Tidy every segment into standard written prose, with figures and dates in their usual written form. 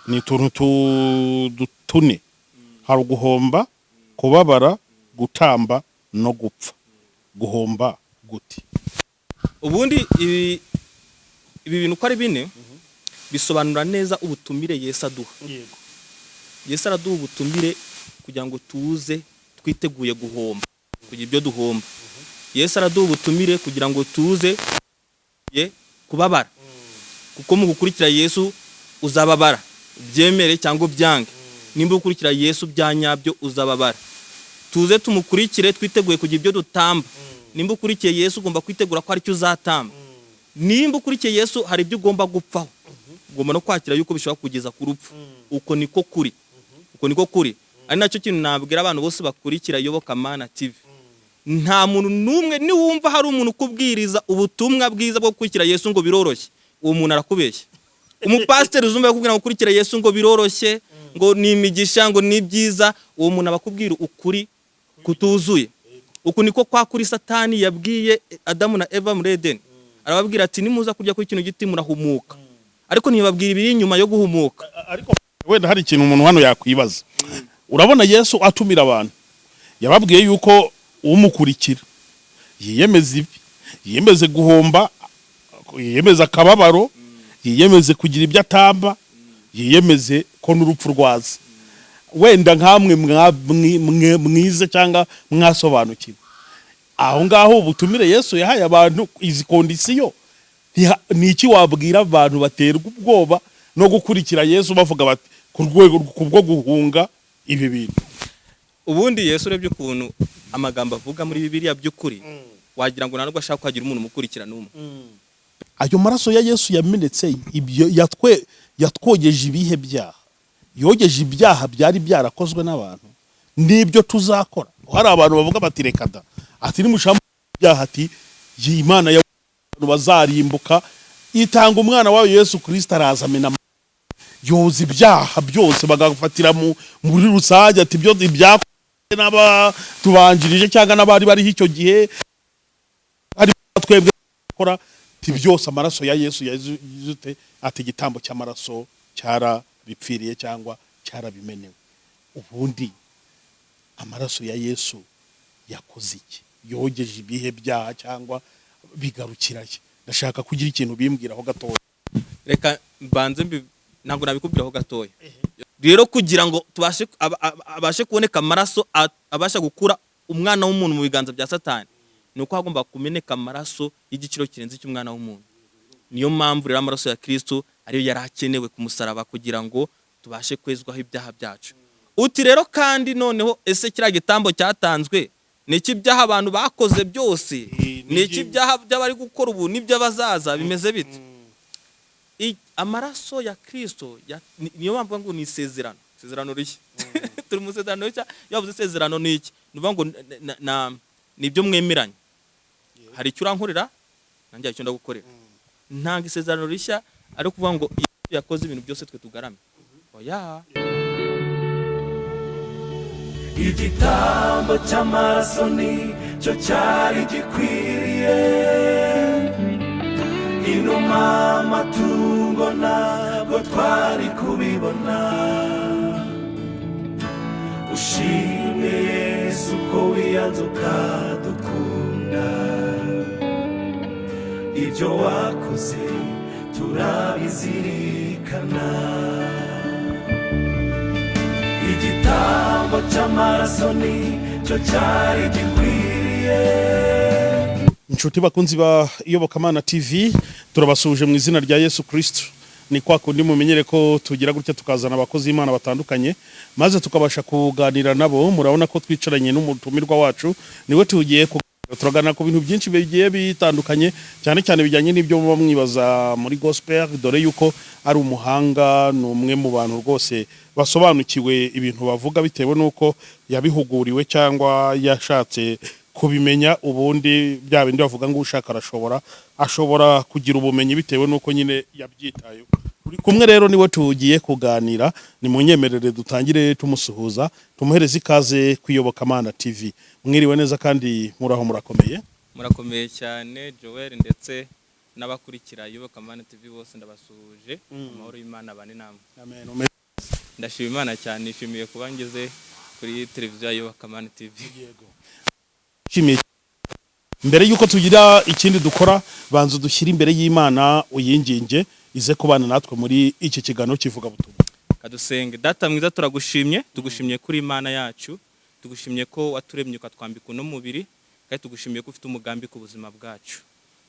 Ni utuntu tune: hari uguhomba, kubabara, gutamba no gupfa. Guhomba gute? Ubundi ibi bintu uko ari bine bisobanura neza ubutumire Yesu aduha. Yesu araduha ubutumire kugira ngo tuze twiteguye guhomba, kugira ibyo duhomba. Yesu araduha ubutumire kugira ngo tuze ye kubabara, kuko mu gukurikira Yesu uzababara, ubyemere cyangwa ubyange. Nimba ukurikira Yesu bya nyabyo, uzababara. Tuze tumukurikire twiteguye kugira ibyo dutamba. Nimba ukurikiye Yesu, ugomba kwitegura ko hari icyo uzatamba. Nimba ukurikiye Yesu, hari ibyo ugomba gupfaho, ugomba no kwakira yuko bishobora kugeza ku rupfu. Uko niko kuri, uko niko kuri. Ari nacyo kintu nabwira abantu bose bakurikira Iyobokamana TV: nta muntu n'umwe, niwumva hari umuntu ukubwiriza ubutumwa bwiza bwo gukurikira Yesu ngo biroroshye, uwo muntu arakubeshya. Umupasiteri uzumva akubwira ngo gukurikira Yesu ngo biroroshye, ngo ni imigisha, ngo ni byiza, uwo muntu aba akubwira ukuri kutuzuye. Uku niko kwa kuri Satani yabwiye Adamu na Eva muri Edeni. Arababwira ati: "Nimuza kurya kuri kino giti murahumuka," ariko ntibabwira ibiri inyuma yo guhumuka. Ariko wenda hari ikintu umuntu hano yakwibaza. Urabona Yesu atumira abantu, yababwiye yuko umukurikira yiyemeza ibi: yiyemeze guhomba, yiyemeze akababaro, yiyemeze kugira ibyo atamba, yiyemeze ko n'urupfu rwaza. Wenda nkamwe mwize cyangwa mwasobanukiwe aho ngaho, ubutumire Yesu yahaye abantu, izi condition, ni iki wabwira abantu baterwa ubwoba no gukurikira Yesu, bavuga bati ku rwego kubwo guhunga ibi bintu? Ubundi Yesu, urebye ukuntu amagambo avuga muri Bibiliya, by'ukuri wagira ngo ntabwo ashaka ko hagira umuntu umukurikira n'umwe. Ayo maraso ya Yesu yamenetse, ibyo yatwogeje ibihe byaha? Yogeje ibyaha byari byarakozwe n'abantu n'ibyo tuzakora. Hari abantu bavuga bati: "Reka da," ati: "Nimushaka ibyaha," ati: "Iyi Imana y'abantu bazarimbuka, itanga umwana wayo Yesu Kirisito, araza amena yoza ibyaha byose." Bagafatira muri rusange, ati ibyo ibyakozwe n'abatubanjirije cyangwa n'abari bariho icyo gihe, ari twebwe gukora, ati byose amaraso ya Yesu yazute, ati igitambo cy'amaraso cyarabipfiriye cyangwa cyarabimenewe. Ubundi amaraso ya Yesu yakoze iki? Yogeje ibihe byaha cyangwa bigarukiraye? Ndashaka kugira ikintu bimbwiraho gatoya. Reka mbanze ntabwo nabikubwiraho gatoya. Rero kugira ngo tubashe abashe kuboneka amaraso abasha gukura umwana w'umuntu mu biganza bya Satani, ni uko hagomba kumeneka amaraso y'igiciro kirenze icy'umwana w'umuntu. Niyo mpamvu rero amaraso ya Kristo ariyo yari akenewe ku musaraba kugira ngo tubashe kwezwaho ibyaha byacu. Uti rero kandi noneho, ese kiriya gitambo cyatanzwe ni icy'ibyaha abantu bakoze byose, ni icy'ibyaha by'abari gukora ubu n'iby'abazaza, bimeze bite? Amaraso ya Kristo niyo mpamvu ngo ni isezerano rishya. Turi mu isezerano rishya. Iyo bavuze isezerano ni iki? Ni ukuvuga ngo ni ibyo mwemeranya. Hari icyo urankorera, nanjye hari icyo ndagukorera. Ntabwo isezerano rishya ari ukuvuga ngo iyo yakoze ibintu byose twe tugarame, oya. Igitambo cy'amaraso ni cyo cyari gikwiriye, inuma, amatungo ntabwo twari kubibona. Ushimwe Yesu ko wiyanze ukadukunda, ibyo wakoze turabizirikana. Igitambo cy'amaraso ni cyo cyari gikwiriye. Inshuti bakunzi ba Iyobokamana TV, turabasuhuje mu izina rya Yesu Kristo. Ni kwa kundi mumenyere ko tugira gutya tukazana abakozi b'Imana batandukanye, maze tukabasha kuganira nabo. Murabona ko twicaranye n'umutumirwa wacu, niwe tugiye kuganira. Turaganira ku bintu byinshi bigiye bitandukanye, cyane cyane bijyanye n'ibyo muba mwibaza muri gospel, dore yuko ari umuhanga. Ni umwe mu bantu rwose basobanukiwe ibintu bavuga, bitewe n'uko yabihuguriwe cyangwa yashatse kubimenya. Ubundi bya bindi bavuga ngo ushaka arashobora, ashobora kugira ubumenyi bitewe n'uko nyine yabyitayeho. Turi kumwe rero niwe tugiye kuganira. Ni mu nyemerere dutangire tumusuhuza, tumuhereze ikaze ku Iyobokamana TV. Mwiriwe neza kandi muraho, murakomeye? Murakomeye cyane, Joel, ndetse N'abakurikira Iyobokamana TV bose ndabasuhuje. Amahoro y'Imana abane namwe. Amen. Umeze Ndashima Imana cyane, nishimiye kuba ngeze kuri televiziyo ya Iyobokamana TV. Yego. Nshimiye. Mbere yuko tugira ikindi dukora, banza dushyire imbere y'Imana, uyinginge ize kubana natwe muri iki kiganiro kivugabutumwa. Kadusenge. Data mwiza, turagushimye, tugushimye kuri Imana yacu, tugushimye ko waturemye ukatwambika uno mubiri, kandi tugushimiye ko ufite umugambi ku buzima bwacu.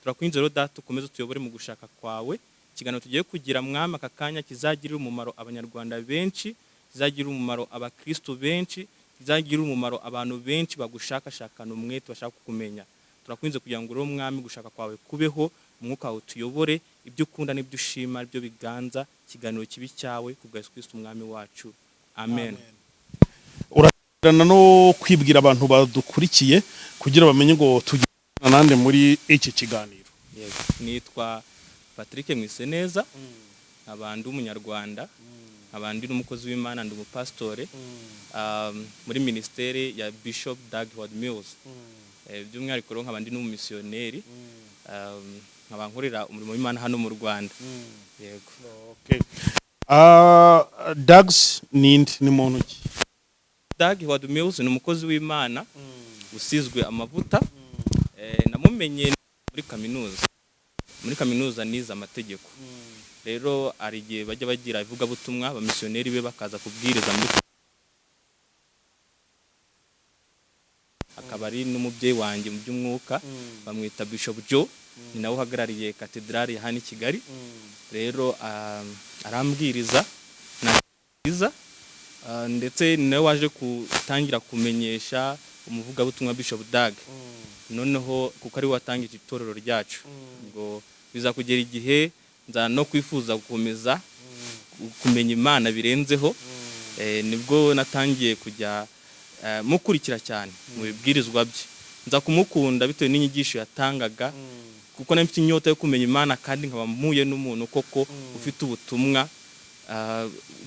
Turakwinze rero Data, ukomeze utuyobore mu gushaka kwawe. Ikiganiro tugiye kugira, Mwami, aka kanya kizagirira umumaro Abanyarwanda benshi, kizagirira umumaro Abakristo benshi, kizagirira umumaro abantu benshi bagushakashakana umwete, bashaka kukumenya. Turakwinze kugira ngo rero Mwami, gushaka kwawe kubeho, umwuka wawe utuyobore, ibyo ukunda n'ibyo ushima ibyo biganza, ikiganiro kibi cyawe, ku bwa Yesu Kristo Umwami wacu, amen. Urana no kwibwira abantu badukurikiye kugira bamenye ngo tugirana nande muri iki kiganiro. Yego. Nitwa Patrick Mwiseneza, nkaba ndi Umunyarwanda, nkaba ndi n'umukozi w'Imana, ndi umupasitore muri minisiteri ya Bishop Dag Heward Mills. By'umwihariko rero nkaba ndi n'umumisiyoneri, nkaba nkorera umurimo w'Imana hano mu Rwanda, yego. Okay. Dags ninde, ni muntu ki? Dag Heward Mills ni umukozi w'Imana usizwe amavuta. Namumenye muri kaminuza. Muri kaminuza nize amategeko. Rero hari igihe bajya bagira ivugabutumwa, abamisiyoneri be bakaza kubwiriza muri, akaba ari n'umubyeyi wanjye mu by'umwuka, bamwita Bishop Joe, ni nawe uhagarariye katedrali hano i Kigali. Rero arambwiriza nabwiza, ndetse ni nawe waje gutangira kumenyesha umuvugabutumwa Bishop Dag, noneho kuko ari we watangije itorero ryacu. Ngo biza kugera igihe nza no kwifuza gukomeza kumenya Imana birenzeho. Nibwo natangiye kujya mukurikira cyane mu bibwirizwa bye, nza kumukunda bitewe n'inyigisho yatangaga, kuko nari mfite inyota yo kumenya Imana, kandi nkaba mpuye n'umuntu koko ufite ubutumwa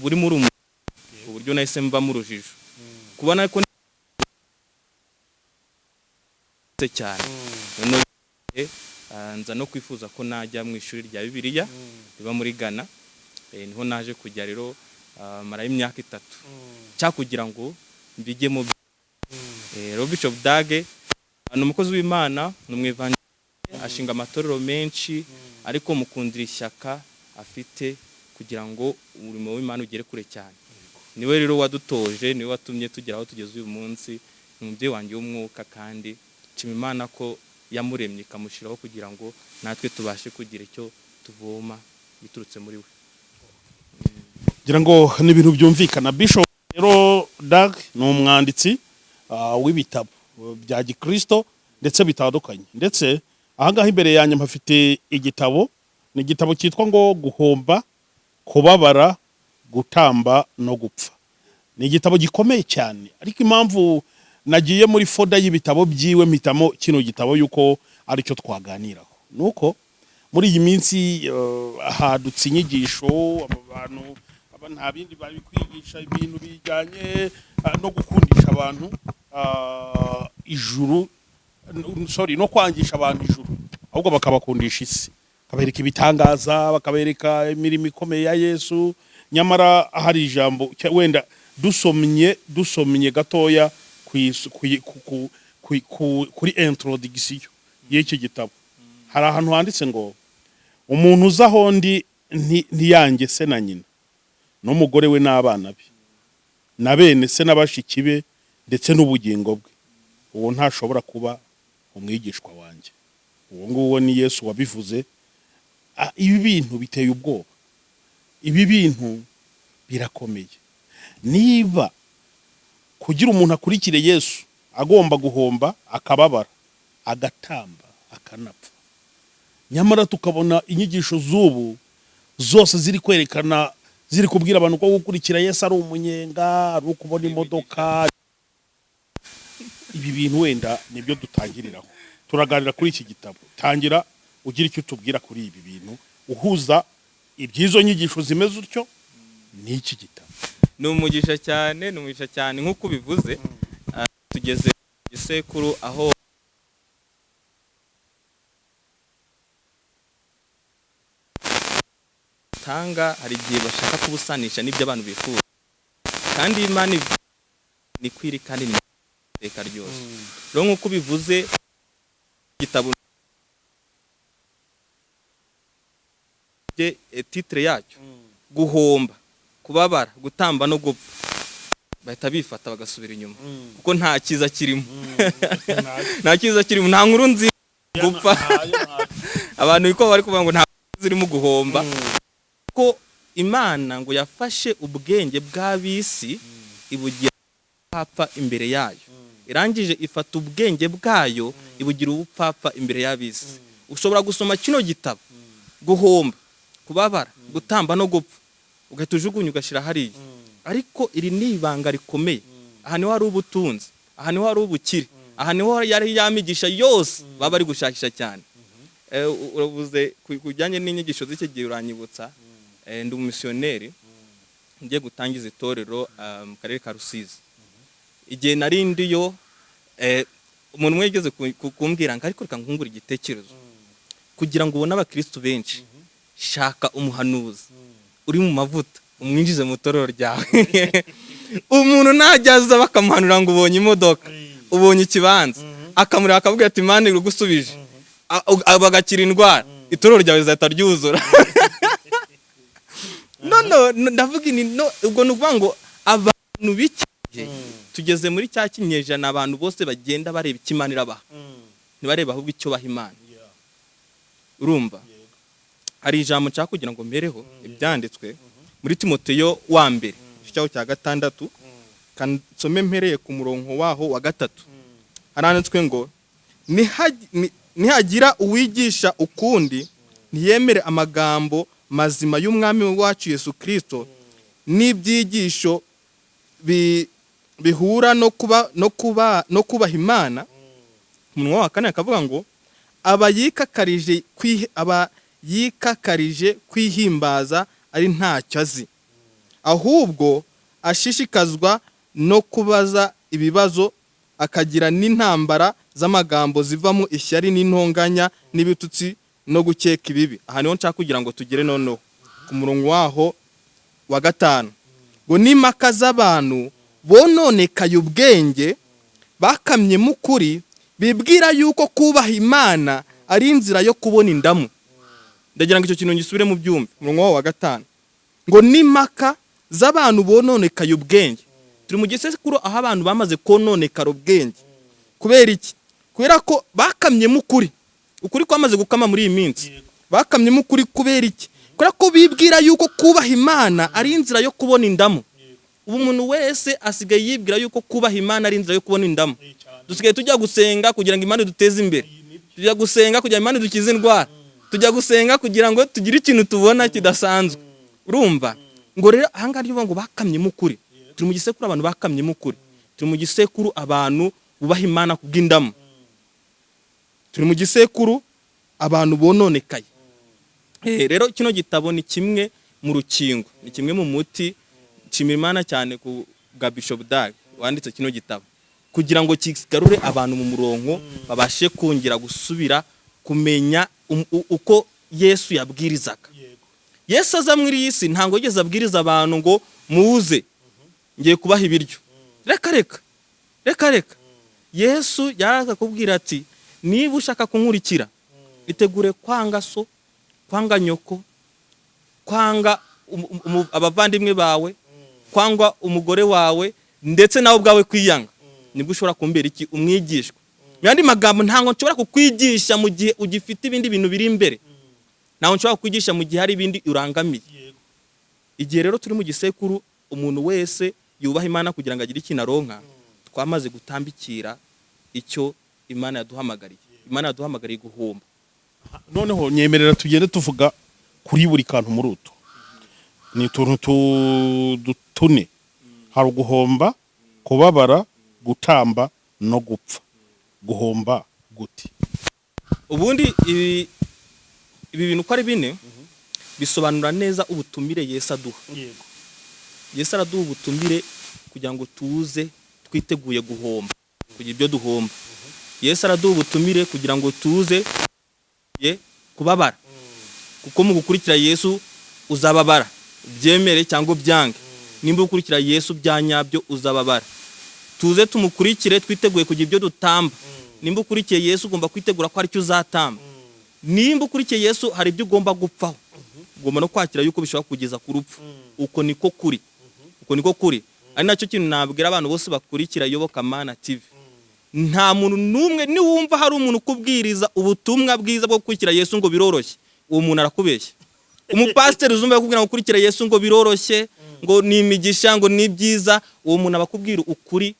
buri muri uburyo nahise mba mu rujijo kubona ko cyane. Noneho nza no kwifuza ko najya mu ishuri rya Bibiliya riba muri Ghana. Niho naje kujya rero, marayo imyaka 3 cya kugira ngo mbigemo. Rero Bishop Dag ni umukozi w'Imana, ni umwevangeliste, ashinga amatorero menshi, ariko mukundira ishyaka afite kugira ngo umurimo w'Imana ugere kure cyane. Niwe rero wadutoje, niwe watumye tugera aho tugeze uyu munsi. Ni umubyeyi wanjye w'umwuka, kandi nshima Imana ko yamuremye ikamushyiraho kugira ngo natwe tubashe kugira icyo tuvoma biturutse muri we. Ngira ngo ni ibintu byumvikana. Bishop rero Dag ni umwanditsi w'ibitabo bya gikristo ndetse bitandukanye, ndetse ahangaha imbere yanjye mpafite igitabo, ni igitabo cyitwa ngo Guhomba, Kubabara, Gutamba no Gupfa. Ni igitabo gikomeye cyane, ariko impamvu nagiye muri folder y'ibitabo byiwe mpitamo kino gitabo yuko aricyo twaganiraho, nuko muri iyi minsi hadutse inyigisho, abo bantu aba nta bindi bari kwigisha, ibintu bijyanye no gukundisha abantu ijuru, sorry, no kwangisha abantu ijuru, ahubwo bakabakundisha isi, bakabereka ibitangaza, bakabereka imirimo ikomeye ya Yesu. Nyamara hari ijambo wenda dusomye gatoya kuri introduction y'iki gitabo, hari ahantu handitse ngo: "Umuntu uza aho ndi ntiyange se na nyina n'umugore we n'abana be na bene se n'abashiki be ndetse n'ubugingo bwe, uwo ntashobora kuba umwigishwa wanjye." Uwo nguwo ni Yesu wabivuze. Ibi bintu biteye ubwoba, ibi bintu birakomeye. Niba kugira umuntu akurikire Yesu agomba guhomba, akababara, agatamba, akanapfa, nyamara tukabona inyigisho z'ubu zose ziri kwerekana, ziri kubwira abantu ko gukurikira Yesu ari umunyenga, ari ukubona imodoka, ibi bintu wenda nibyo dutangiriraho turaganira kuri iki gitabo. Tangira ugira icyo utubwira kuri ibi bintu, uhuza iby'izo nyigisho zimeze utyo n'iki gitabo. Ni umugisha cyane, ni umugisha cyane. Nk'uko ubivuze, tugeze mu gisekuru aho itanga hari igihe bashaka kubusanisha n'ibyo abantu bifuza, kandi Imana ni kwiri kandi ni iteka ryose. Rero nk'uko ubivuze, igitabo titre yacyo guhomba, kubabara, gutamba no gupfa, bahita bifata bagasubira inyuma kuko nta cyiza kirimo, nta cyiza kirimo, nta nkuru nziza gupfa. Abantu niko bari kuvuga ngo nta zirimo guhomba, ko Imana ngo yafashe ubwenge bw'ab'isi ibugira ubupfapfa imbere yayo, irangije ifata ubwenge bwayo ibugira ubupfapfa imbere y'ab'isi. Ushobora gusoma kino gitabo guhomba, kubabara, gutamba no gupfa, ugahita ujugunya ugashyira hariya, ariko iri ni ibanga rikomeye. Aha niho hari ubutunzi, aha niho hari ubukire, aha niho yari yamigisha yose baba bari gushakisha cyane. Uravuze ku bijyanye n'inyigisho z'iki gihe, uranyibutsa. Ndi umumisiyoneri ngiye gutangiza itorero mu karere ka Rusizi. Igihe nari ndiyo, umuntu umwe yigeze kumbwira ngo ariko reka nkungure igitekerezo: kugira ngo ubone abakristu benshi, shaka umuhanuzi uri mu mavuta umwinjize mu itorero ryawe. Umuntu najya aza bakamuhanura ngo ubonye imodoka, ubonye ikibanza, akamureba akavuga ati "Imana iragusubije," bagakira indwara, itorero ryawe rizahita ryuzura. No, ndavuga ni no, ubwo ni ukuvuga ngo abantu b'iki gihe tugeze muri cya kinyejana abantu bose bagenda bareba icyo Imana irabaha, ntibareba ahubwo icyo baha Imana. Urumva hari ijambo nshaka kugira ngo mbereho, ibyanditswe muri Timoteyo wa mbere, igice cyaho cya 6, nsome mpereye ku murongo waho wa 3. Haranditswe ngo: "Nihagira uwigisha ukundi, ntiyemere amagambo mazima y'Umwami wacu Yesu Kirisito n'ibyigisho bihura no kubaha Imana." Umunwa wa kane akavuga ngo aba yikakarije kwihimbaza ari ntacyo azi, ahubwo ashishikazwa no kubaza ibibazo, akagira n'intambara z'amagambo zivamo ishyari n'intonganya n'ibitutsi no gukeka ibibi. Aha niho nshaka kugira ngo tugere noneho ku murongo waho wa 5, ngo n'impaka z'abantu bononekaye ubwenge, bakamyemo ukuri, bibwira yuko kubaha Imana ari inzira yo kubona indamu. Ndagira ngo icyo kintu gisubire mu byumve. Umurongo waho wa 5 ngo n'impaka z'abantu bononekaye ubwenge. Turi mu gisekuru aho abantu bamaze kononekara ubwenge. Kubera iki? Kubera ko bakamyemo ukuri. Ukuri kwamaze gukama muri iyi minsi. Bakamyemo ukuri kubera iki? Kubera ko bibwira yuko kubaha Imana ari inzira yo kubona indamu. Ubu umuntu wese asigaye yibwira yuko kubaha Imana ari inzira yo kubona indamu. Dusigaye tujya gusenga kugira ngo Imana iduteze imbere, tujya gusenga kugira ngo Imana idukize indwara, tujya gusenga kugira ngo tugire ikintu tubona kidasanzwe. Urumva ngo rero ahangaha ryo ngo bakamyemo ukuri. Turi mu gisekuru abantu bakamyemo ukuri, turi mu gisekuru abantu bubaha Imana kubw'indamu, turi mu gisekuru abantu bononekaye. Rero kino gitabo ni kimwe mu rukingo, ni kimwe mu muti. Nshimira Imana cyane ku bwa Bishop Dag wanditse kino gitabo kugira ngo kigarure abantu mu murongo, babashe kongera gusubira kumenya uko Yesu yabwirizaga. Yesu aza muri iyi si ntabwo yigeze abwiriza abantu ngo muze ngiye kubaha ibiryo. Reka reka reka reka. Yesu yaraza kubwira ati niba ushaka kunkurikira, itegure kwanga so, kwanga nyoko, kwanga abavandimwe bawe, kwanga umugore wawe, ndetse nawe ubwawe kwiyanga, nibwo ushobora kumbera iki? Umwigishwa. Mu yandi magambo, ntabwo nshobora kukwigisha mu gihe ugifite ibindi bintu biri imbere, ntabwo nshobora kukwigisha mu gihe hari ibindi urangamiye. Igihe rero turi mu gisekuru umuntu wese yubaha Imana kugira ngo agire ikintu aronka, twamaze gutambikira icyo Imana yaduhamagariye. Imana yaduhamagariye guhomba. Noneho nyemerera tugende tuvuga kuri buri kantu muri utu. Ni utuntu tune: hari uguhomba, kubabara, gutamba no gupfa. Guhomba gute? Ubundi ibi bintu uko ari bine bisobanura neza ubutumire Yesu aduha. Yesu araduha ubutumire kugira ngo tuze twiteguye guhomba, kugira ibyo duhomba. Yesu araduha ubutumire kugira ngo tuze ye kubabara, kuko mu gukurikira Yesu Uzababara, ubyemere cyangwa ubyange. Nimba ukurikira Yesu bya nyabyo, uzababara. Tuze tumukurikire twiteguye kugira ibyo dutamba. Nimba ukurikiye Yesu, ugomba kwitegura ko hari icyo uzatamba. Nimba ukurikiye Yesu, hari ibyo ugomba gupfaho, ugomba no kwakira yuko bishobora kugeza ku rupfu. Uko niko kuri, uko niko kuri. Ari nacyo kintu nabwira abantu bose bakurikira Iyobokamana TV: nta muntu n'umwe, niwumva hari umuntu ukubwiriza ubutumwa bwiza bwo gukurikira Yesu ngo biroroshye, uwo muntu arakubeshya. Umupasiteri uzumva akubwira ngo gukurikira Yesu ngo biroroshye, ngo ni imigisha, ngo ni byiza, uwo muntu aba akubwira ukuri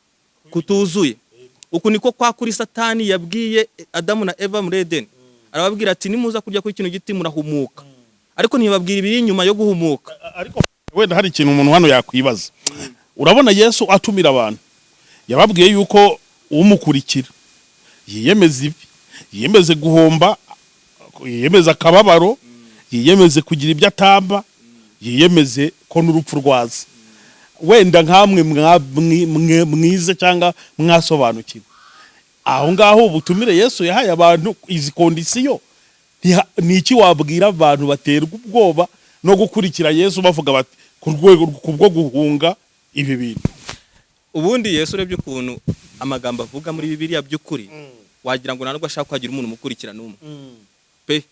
kutuzuye. Uku niko kwa kuri Satani yabwiye Adamu na Eva muri Edeni. Arababwira ati: "Nimuza kurya kuri kino giti murahumuka," ariko ntibabwira ibiri inyuma yo guhumuka. Ariko wenda hari ikintu umuntu hano yakwibaza. Urabona Yesu atumira abantu, yababwiye yuko umukurikira yiyemeza ibi, yiyemeze guhomba, yiyemeze akababaro, yiyemeze kugira ibyo atamba, yiyemeze ko n'urupfu rwaza. Wenda nkamwe mwize cyangwa mwasobanukiwe aho ngaho ubutumire Yesu yahaye abantu, izi condition, ni iki wabwira abantu baterwa ubwoba no gukurikira Yesu, bavuga bati ku rwego kubwo guhunga ibi bintu? Ubundi Yesu, urebye ukuntu amagambo avuga muri Bibiliya, by'ukuri wagira ngo nta nubwo ashaka ko hagira umuntu umukurikira n'umwe pe.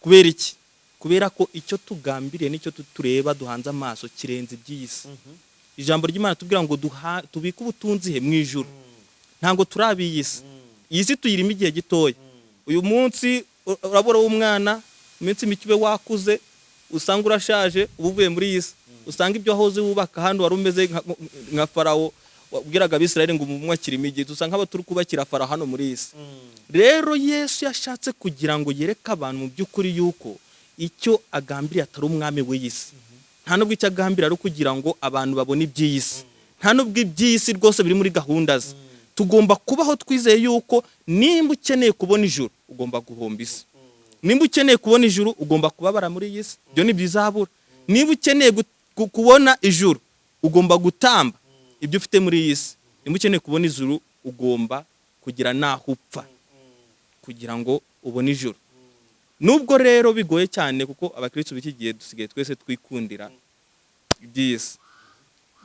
Kubera iki? Kubera ko icyo tugambiriye n'icyo tureba, duhanze amaso, kirenze iby'iyi si. Ijambo ry'Imana tubwira ngo tubike ubutunzi he? Mu ijuru. Ntabwo turi ab'iyi si. Iyi si tuyirimo igihe gitoya. Uyu munsi urabura w'umwana, iminsi mike ube wakuze, usanga urashaje, uba uvuye muri iyi si, usanga ibyo wahoze wubaka hano, wari umeze nka Farawo wabwiraga Abisirayeli ngo mumwakire imigi, usanga abo turi kubakira Farawo hano muri iyi si. Rero Yesu yashatse kugira ngo yereke abantu mu by'ukuri yuko icyo agambiriye atari umwami w'iyi si. Nta nubwo icyo agambiriye ari ukugira ngo abantu babone iby'iyi si. Nta nubwo iby'iyi si rwose biri muri gahunda ze. Tugomba kubaho twizeye yuko nimba ukeneye kubona ijuru, ugomba guhomba isi. Nimba ukeneye kubona ijuru, ugomba kubabara muri iyi si, ibyo ni bizabura. Niba ukeneye kubona ijuru, ugomba gutamba ibyo ufite muri iyi si. Nimba ukeneye kubona ijuru, ugomba kugira n'aho upfa kugira ngo ubone ijuru. Nubwo rero bigoye cyane, kuko abakristo b'iki gihe dusigaye twese twikundira iby'iyi si.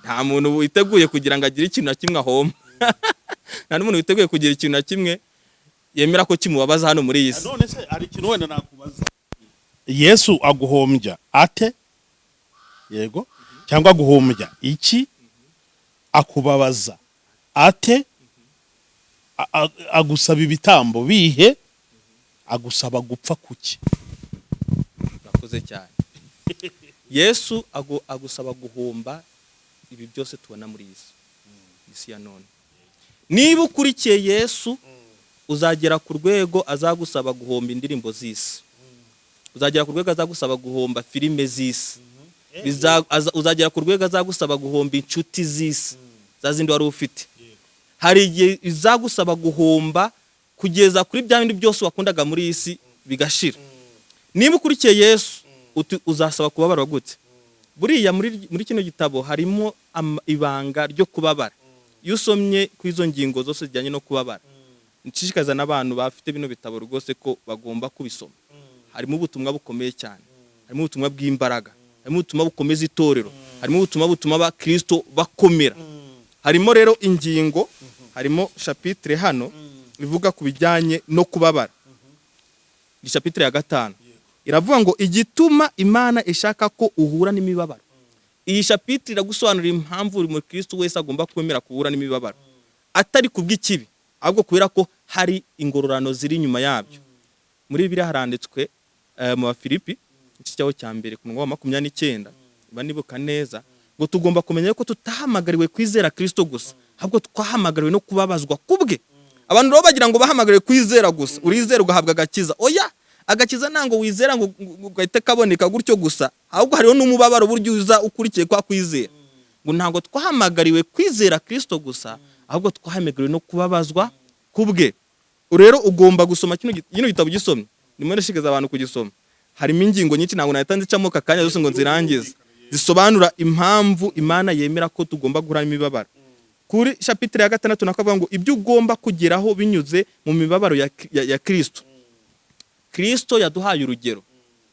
Nta muntu witeguye kugira ngo agire ikintu na kimwe ahomba, nta n'umuntu witeguye kugira ikintu na kimwe yemera ko kimubabaza hano muri iyi si. None se hari ikintu wenda nakubaza: Yesu aguhombya ate? Yego, cyangwa aguhombya iki? Akubabaza ate? Agusaba ibitambo bihe? Agusaba gupfa kuki? Urakoze cyane. Yesu agusaba guhomba ibi byose tubona muri iyi si, isi ya none. Niba ukurikiye Yesu, uzagera ku rwego azagusaba guhomba indirimbo z'isi, uzagera ku rwego azagusaba guhomba filime z'isi, uzagera ku rwego azagusaba guhomba inshuti z'isi, za zindi wari ufite. Hari igihe izagusaba guhomba kugeza kuri bya bindi byose wakundaga muri iyi si bigashira. Niba ukurikiye Yesu, uti uzasaba kubabara gute? Buriya muri kino gitabo harimo ibanga ryo kubabara. Iyo usomye ku izo ngingo zose zijyanye no kubabara, nshishikariza n'abantu bafite bino bitabo rwose ko bagomba kubisoma. Harimo ubutumwa bukomeye cyane, harimo ubutumwa bw'imbaraga, harimo ubutumwa bukomeza itorero, harimo ubutumwa butuma abakristo bakomera. Harimo rero ingingo, harimo chapitre hano ivuga ku bijyanye no kubabara. Ni chapitre ya 5, iravuga ngo igituma Imana ishaka ko uhura n'imibabaro. Iyi chapitre iragusobanurira impamvu buri mukristo wese agomba kwemera guhura n'imibabaro, atari kubw'ikibi, ahubwo kubera ko hari ingororano ziri inyuma yabyo. Muri Bibiliya haranditswe, mu Bafilipi, igice cyaho cya mbere, ku murongo wa 29, niba nibuka neza, ngo tugomba kumenya ko tutahamagariwe kwizera Kristo gusa, ahubwo twahamagariwe no kubabazwa kubwe. Abantu rero bagira ngo bahamagariwe kwizera gusa, urizera ugahabwa agakiza. Oya, agakiza ntabwo wizera ngo gahite kaboneka gutyo gusa, ahubwo hariho n'umubabaro buryo uza ukurikiye kwa kwizera. Ngo ntabwo twahamagariwe kwizera Kristo gusa, ahubwo twahamagariwe no kubabazwa kubwe. Rero ugomba gusoma kino gitabo. Gisomye, ndimo ndashishikariza abantu kugisoma. Harimo ingingo nyinshi, ntabwo nahita nzicamo aka kanya zose ngo nzirangize, zisobanura impamvu Imana yemera ko tugomba guhura n'imibabaro. Kuri chapitre ya 6 nako avuga ngo ibyo ugomba kugeraho binyuze mu mibabaro ya Kristo. Kristo yaduhaye urugero,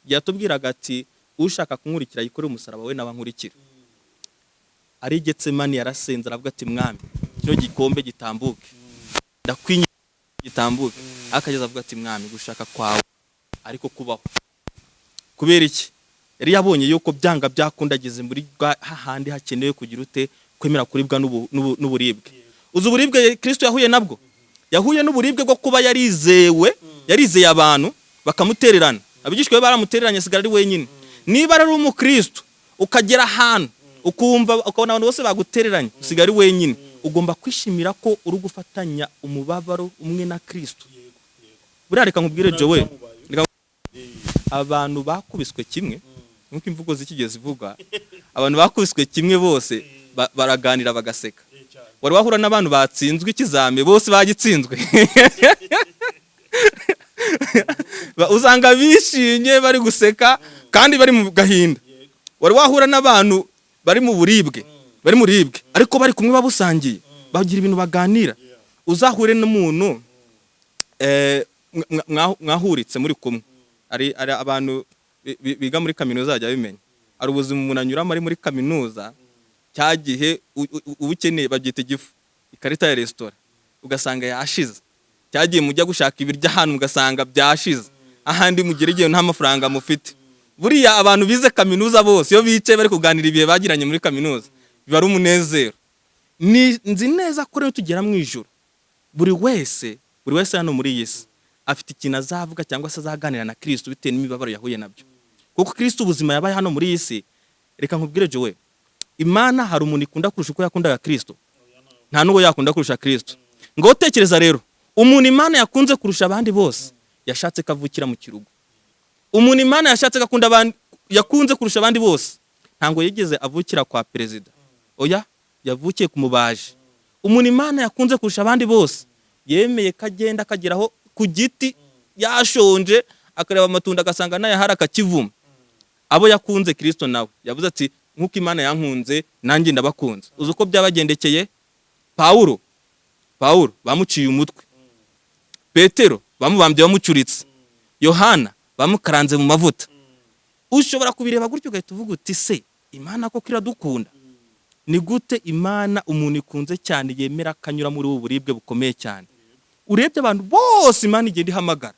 yatubwiraga ati: Ushaka kunkurikira yikorere umusaraba we n'abankurikira. Ari Getsemani yarasenze, aravuga ati: "Mwami, kino gikombe gitambuke, ndakwinginze gitambuke." Akageza avuga ati: "Mwami, gushaka kwawe ariko kubaho." Kubera iki? Yari yabonye yuko byanga byakundageze muri hahandi hakenewe kugira ute? Kwemera kuribwa n'uburibwe. Uzi uburibwe Kristo yahuye nabwo? Yahuye n'uburibwe bwo kuba yarizewe, yarizeye abantu bakamutererana. Abigishwa be baramutereranye, asigara ari wenyine. Niba ari umukristo ukagera ahantu ukumva, ukabona abantu bose bagutereranye, usigara ari wenyine, ugomba kwishimira ko uri gufatanya umubabaro umwe na Kristo. Buriya reka nkubwire, Jowe, abantu bakubiswe kimwe, nk'uko imvugo z'ikigezi zivuga, abantu bakubiswe kimwe bose baraganira bagaseka. Wari wahura n'abantu batsinzwe ikizami bose bagitsinzwe? Usanga bishimye, bari guseka kandi bari mu gahinda. Wari wahura n'abantu bari mu buribwe, bari mu buribwe ariko bari kumwe, babusangiye, bagira ibintu baganira? Uzahure n'umuntu mwahuritse muri kumwe. Ari abantu biga muri kaminuza bajya bimenya. Hari ubuzima umuntu anyuramo ari muri kaminuza, cya gihe uba ukeneye, babyita igifu, ikarita ya resitora ugasanga yashize, cya gihe mujya gushaka ibiryo ahantu ugasanga byashize, ahandi mugera igihe nta mafaranga mufite. Buriya abantu bize kaminuza bose, iyo bicaye bari kuganira ibihe bagiranye muri kaminuza, biba ari umunezero. Ni nzi neza ko rero tugera mu ijuru, buri wese hano muri iyi si afite ikintu azavuga cyangwa se azaganira na Kristo bitewe n'imibabaro yahuye nabyo, kuko Kristo ubuzima yabaye hano muri iyi si. Reka nkubwire, Jowe, Imana hari umuntu ikunda kurusha uko yakundaga Kristo? Nta n'uwo yakunda kurusha Kristo. Ngo tekereza rero umuntu Imana yakunze kurusha abandi bose, yashatse ko avukira mu kirugo. Umuntu Imana yashatse ko akunda abandi, yakunze kurusha abandi bose, ntabwo yigeze avukira kwa perezida, oya, yavukiye ku mubaji. Umuntu Imana yakunze kurusha abandi bose yemeye ko agenda akageraho ku giti yashonje, akareba amatunda agasanga nayahari, akakivuma. Abo yakunze, Kristo nawe yavuze ati: "Nk'uko Imana yankunze, nanjye ndabakunze." Uzi uko byabagendekeye? Pawulo bamuciye umutwe, Petero bamubambye bamucuritse, Yohana bamukaranze mu mavuta. Ushobora kubireba gutyo ugahita uvuga uti: "Se Imana koko iradukunda? Ni gute Imana, umuntu ikunze cyane, yemera akanyura muri ubu buribwe bukomeye cyane?" Urebye abantu bose Imana igenda ihamagara,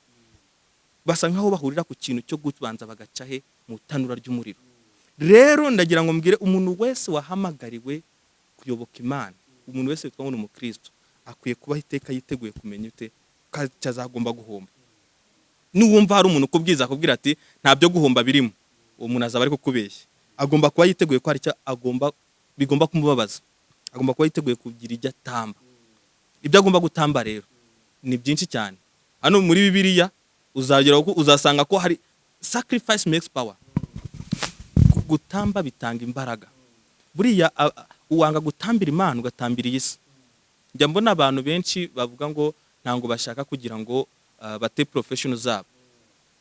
basa nkaho bahurira ku kintu cyo kubanza bagaca he? Mu tanura ry'umuriro. Rero ndagira ngo mbwire umuntu wese wahamagariwe kuyoboka Imana, umuntu wese witwa ngo ni umukristo, akwiye kubaho iteka yiteguye kumenya ute ko azagomba guhomba. Nuwumva hari umuntu ukubwiza akubwira ati: "Nta byo guhomba birimo", uwo muntu azaba ari kukubeshya. Agomba kuba yiteguye ko hari icyo agomba, bigomba kumubabaza. Agomba kuba yiteguye kugira ibyo atamba. Ibyo agomba gutamba rero ni byinshi cyane. Hano muri Bibiliya uzagera uzasanga ko hari sacrifice makes power. Gutamba bitanga imbaraga. Buriya uwanga gutambira Imana ugatambira iyi si. Njya mbona abantu benshi bavuga ngo ntabwo bashaka kugira ngo bate profession zabo,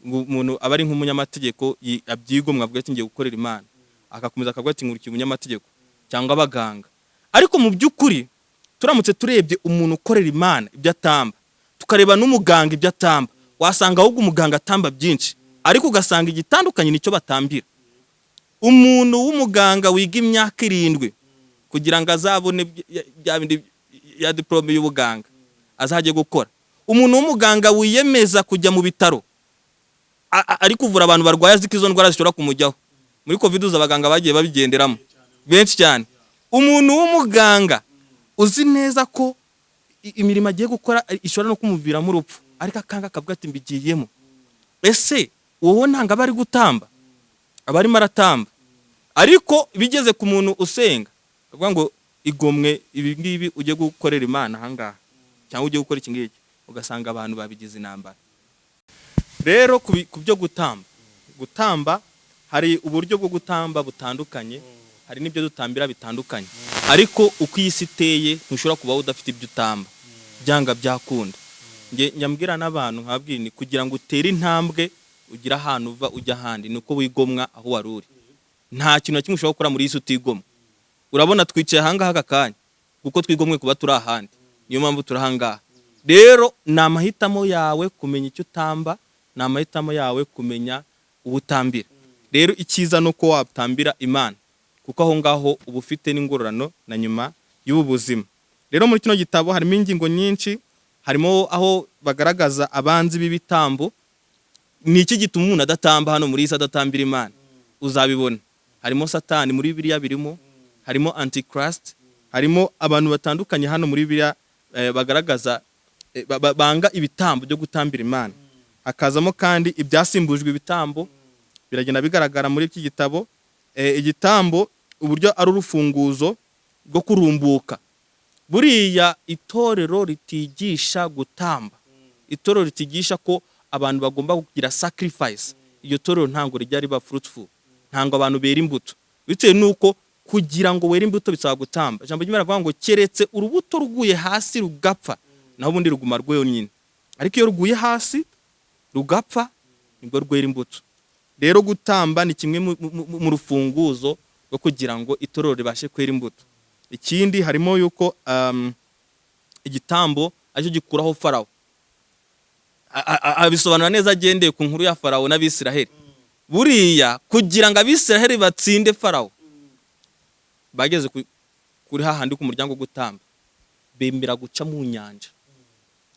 ngo umuntu aba ari nk'umunyamategeko abyigomwa, avuga ati: "Ngiye gukorera Imana", agakomeza akavuga ati: "Nkurikiye umunyamategeko", cyangwa abaganga. Ariko mu by'ukuri turamutse turebye umuntu ukorera Imana ibyo atamba, tukareba n'umuganga ibyo atamba, wasanga ahubwo umuganga atamba byinshi, ariko ugasanga igitandukanye nicyo batambira. Umuntu w'umuganga wiga imyaka 7 kugira ngo azabone bya bindi ya diplôme y'ubuganga azajye gukora, umuntu w'umuganga wiyemeza kujya mu bitaro ari kuvura abantu barwaye, azi ko izo ndwara zishobora kumujyaho. Muri COVID uzi abaganga bagiye babigenderamo benshi cyane. Umuntu w'umuganga uzi neza ko imirimo agiye gukora ishobora no kumuviramo urupfu, ariko akanga akavuga ati: "Mbigiyemo." Ese wowe ntabwo aba ari gutamba? Aba arimo aratamba. Ariko bigeze ku muntu usenga, akavuga ngo: "Igomwe ibi ngibi ujye gukorera Imana ahangaha", cyangwa ujye gukora iki ngiki, ugasanga abantu babigize intambara. Rero ku byo gutamba, gutamba hari uburyo bwo gutamba butandukanye, hari n'ibyo dutambira bitandukanye. Ariko uko iyi si iteye, ntushobora kubaho udafite ibyo utamba, byanga byakunda. Nge nyambwira n'abantu, nkababwira ni kugira ngo utere intambwe ugire ahantu uva ujya ahandi, ni uko wigomwa aho wari uri. Nta kintu na kimwe ushobora gukora muri iyi si utigomwa. Urabona twicaye ahangaha aka kanya kuko twigomwe kuba turi ahandi, niyo mpamvu turi ahangaha. Rero ni amahitamo yawe kumenya icyo utamba, ni amahitamo yawe kumenya uwo utambira. Rero icyiza ni uko watambira Imana, kuko aho ngaho uba ufite n'ingororano na nyuma y'ubu buzima. Rero muri kino gitabo harimo ingingo nyinshi, harimo aho bagaragaza abanzi b'ibitambo. Ni iki gituma umuntu adatamba hano muri iyi si, adatambira Imana? Uzabibona, harimo Satani muri Bibiliya birimo, harimo Antichrist, harimo abantu batandukanye hano muri Bibiliya bagaragaza banga ibitambo byo gutambira Imana. Hakazamo kandi ibyasimbujwe ibitambo, biragenda bigaragara muri iki gitabo. Igitambo uburyo ari urufunguzo rwo kurumbuka. Buriya itorero ritigisha gutamba, itorero ritigisha ko abantu bagomba kugira sacrifice, iryo torero ntabwo rijya riba fruitful, ntabwo abantu bera imbuto, bitewe n'uko kugira ngo were imbuto bisaba gutamba. Ijambo ry'Imana rivuga ngo keretse urubuto ruguye hasi rugapfa, naho ubundi ruguma rwonyine, ariko iyo ruguye hasi rugapfa nibwo rwera imbuto. Rero gutamba ni kimwe mu rufunguzo rwo kugira ngo itorero ribashe kwera imbuto. Ikindi harimo yuko igitambo aricyo gikuraho Farawo. Abisobanura neza agendeye ku nkuru ya Farawo n'Abisiraheli. Buriya kugira ngo Abisiraheli batsinde Farawo, bageze kuri hahandi ku muryango wo gutamba, bemera guca mu nyanja.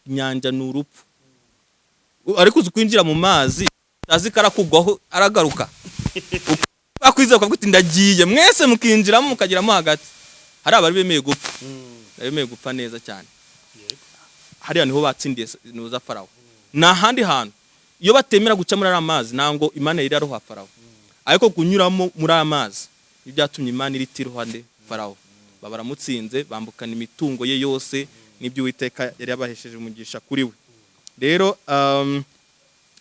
Inyanja ni urupfu, ariko uzi kwinjira mu mazi azi ko arakugwaho aragaruka, bakwizera ukavuga uti ndagiye, mwese mukinjiramo mukageramo hagati. Hari abari bemeye gupfa, bemeye gupfa neza cyane. Hariya niho batsindiye nuza Farawo, ni ahandi hantu. Iyo batemera guca muri ariya mazi, ntabwo Imana yari yaroha Farawo, ariko kunyuramo muri aya mazi nibyo byatumye Imana irita iruhande Farawo. Baba baramutsinze, bambukana imitungo ye yose n'ibyo Uwiteka yari yabahesheje umugisha kuri we. Rero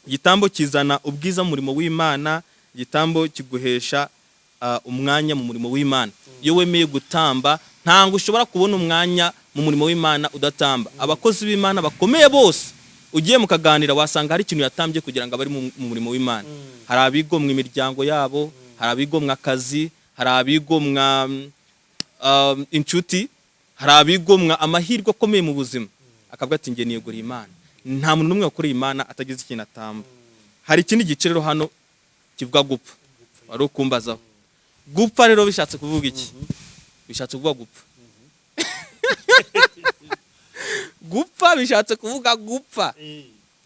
igitambo kizana ubwiza mu murimo w'Imana. Igitambo kiguhesha umwanya mu murimo w'Imana. Iyo wemeye gutamba, ntabwo ushobora kubona umwanya mu murimo w'Imana udatamba. Abakozi b'Imana bakomeye bose ugiye mukaganira, wasanga hari ikintu yatambye kugira ngo abe ari mu murimo w'Imana. Hari abigomwa imiryango yabo, hari abigomwa akazi, hari abigomwa inshuti, hari abigomwa amahirwe akomeye mu buzima, akavuga ati njye niyeguriye Imana. Nta muntu n'umwe wakoreye Imana atagize ikintu atamba. Hari ikindi gice rero hano kivuga gupfa, wari ukumbazaho. Gupfa rero bishatse kuvuga iki? Bishatse kuvuga gupfa. Gupfa bishatse kuvuga gupfa,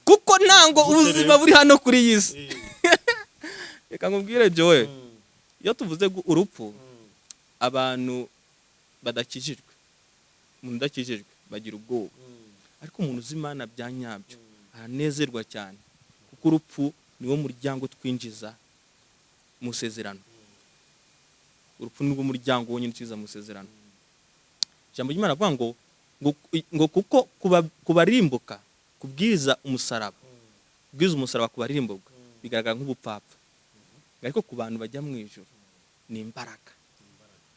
kuko ntango ubuzima buri hano kuri iyi si. Reka nkubwire Joe, iyo tuvuze urupfu, abantu badakijijwe, umuntu udakijijwe bagira ubwoba, ariko umuntu uzi Imana bya nyabyo aranezerwa cyane, kuko urupfu niwo muryango twinjiza mu isezerano. Urupfu nirwo muryango wonyine utwinjiza mu isezerano. Ijambo ry'Imana rivuga ngo kuko kubarimbuka kubwiriza umusaraba, kubwiriza umusaraba kubarimbuka bigaragara nk'ubupfapfa, ariko ku bantu bajya mu ijuru ni imbaraga,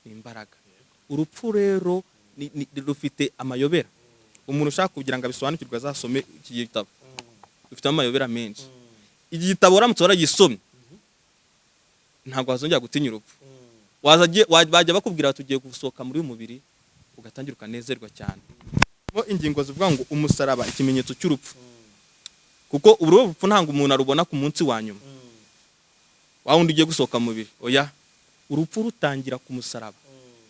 ni imbaraga. Urupfu rero rufite amayobera. Umuntu ushaka kugira ngo abisobanukirwe azasome iki gitabo, rufite amayobera menshi. Iki gitabo uramutse waragisomye, ntabwo wazongera gutinya urupfu. Bajya bakubwira bati ugiye gusohoka muri uyu mubiri, ugatangira ukanezerwa cyane. Harimo ingingo zivuga ngo umusaraba ikimenyetso cy'urupfu, kuko uru rupfu ntabwo umuntu arubona ku munsi wa nyuma, wa wundi ugiye gusohoka mu mubiri. Oya, urupfu rutangira ku musaraba.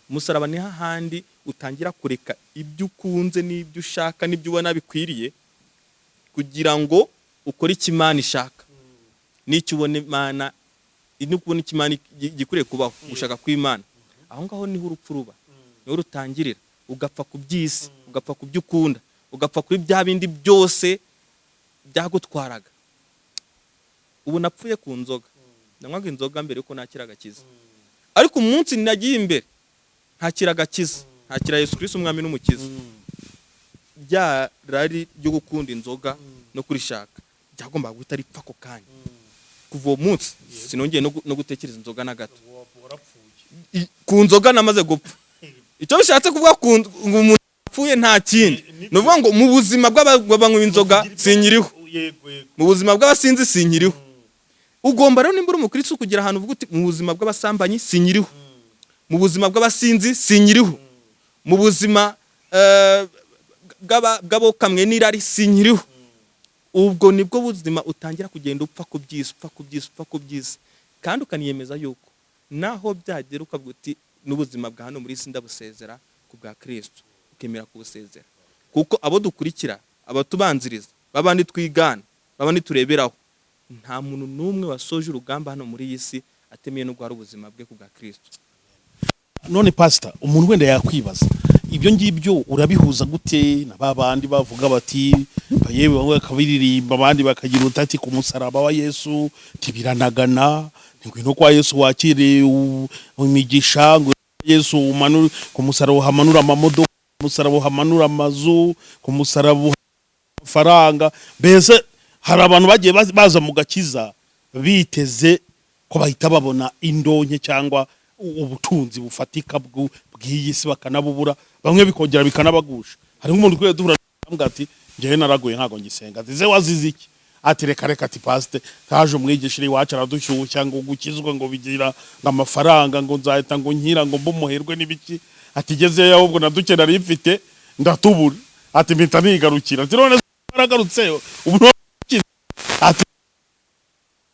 Umusaraba ni hahandi utangira kureka ibyo ukunze n'ibyo ushaka n'ibyo ubona bikwiriye, kugira ngo ukore icyo Imana ishaka n'icyo ubona Imana, no kubona icyo Imana gikwiriye kubaho, gushaka kw'Imana. Aho ngaho niho urupfu ruba, niho rutangirira. Ugapfa ku by'isi, ugapfa ku byo ukunda, ugapfa kuri bya bindi byose byagutwaraga. Ubu napfuye ku nzoga. Nanywaga inzoga mbere yuko nakira agakiza, ariko umunsi nagiye imbere ntakira agakiza, ntakira Yesu Kristo umwami n'umukiza, rya rari ryo gukunda inzoga no kurishaka byagombaga guhita ripfa ako kanya. Kuva uwo munsi sinongeye no gutekereza inzoga na gato. Ku nzoga namaze gupfa. Icyo bishatse kuvuga ngo umuntu apfuye nta kindi, ni ukuvuga ngo mu buzima bw'abanywa inzoga sinkiriho, mu buzima bw'abasinzi sinkiriho. Ugomba rero nimba uri umukristo kugira ahantu uvuga uti mu buzima bw'abasambanyi sinkiriho, mu buzima bw'abasinzi sinkiriho, mu buzima bw'abokamwe n'irari sinkiriho. Ubwo nibwo buzima utangira kugenda upfa ku by'isi, upfa ku by'isi, upfa ku by'isi. Kandi ukaniyemeza yuko naho byagera ukavuga uti n'ubuzima bwa hano muri isi ndabusezera ku bwa Kristo, ukemera kubusezera. Kuko abo dukurikira, abatubanziriza, babandi twigana, babandi tureberaho, nta muntu n'umwe wasoje urugamba hano muri iyi si atemeye no guhara ubuzima bwe ku bwa Kristo. None pastor, umuntu wenda yakwibaza, ibyo ngibyo urabihuza gute na ba bandi bavuga bati, yewe, bamwe bakabiririmba, abandi bakagira utati ku musaraba wa Yesu tibiranagana, ngwino kwa Yesu wakire imigisha, ngo Yesu umanure ku musaraba, uhamanura amamodoka, ku musaraba uhamanura amazu, ku musaraba amafaranga? Mbese hari abantu bagiye baza mu gakiza biteze ko bahita babona indonke cyangwa ubutunzi bufatika bw'iyi si, bakanabubura, bamwe bikongera bikanabagusha. Hari nk'umuntu ukwiye duhura ambwira ati: "Njyewe naraguye, ntabwo ngisenga." Ati: "Ze wazize iki?" Ati: "Reka reka." Ati: "Pasite, haje umwigisha iwacu aradushyushya ngo gukizwa ngo bigira ngo amafaranga, ngo nzahita ngo nkira, ngo mbe umuherwe n'ibiki." Ati: "Gezeyo ahubwo na duke nari mfite ndatubura." Ati: "Mpita nigarukira." Ati: "None waragarutse ubu none?" Ati: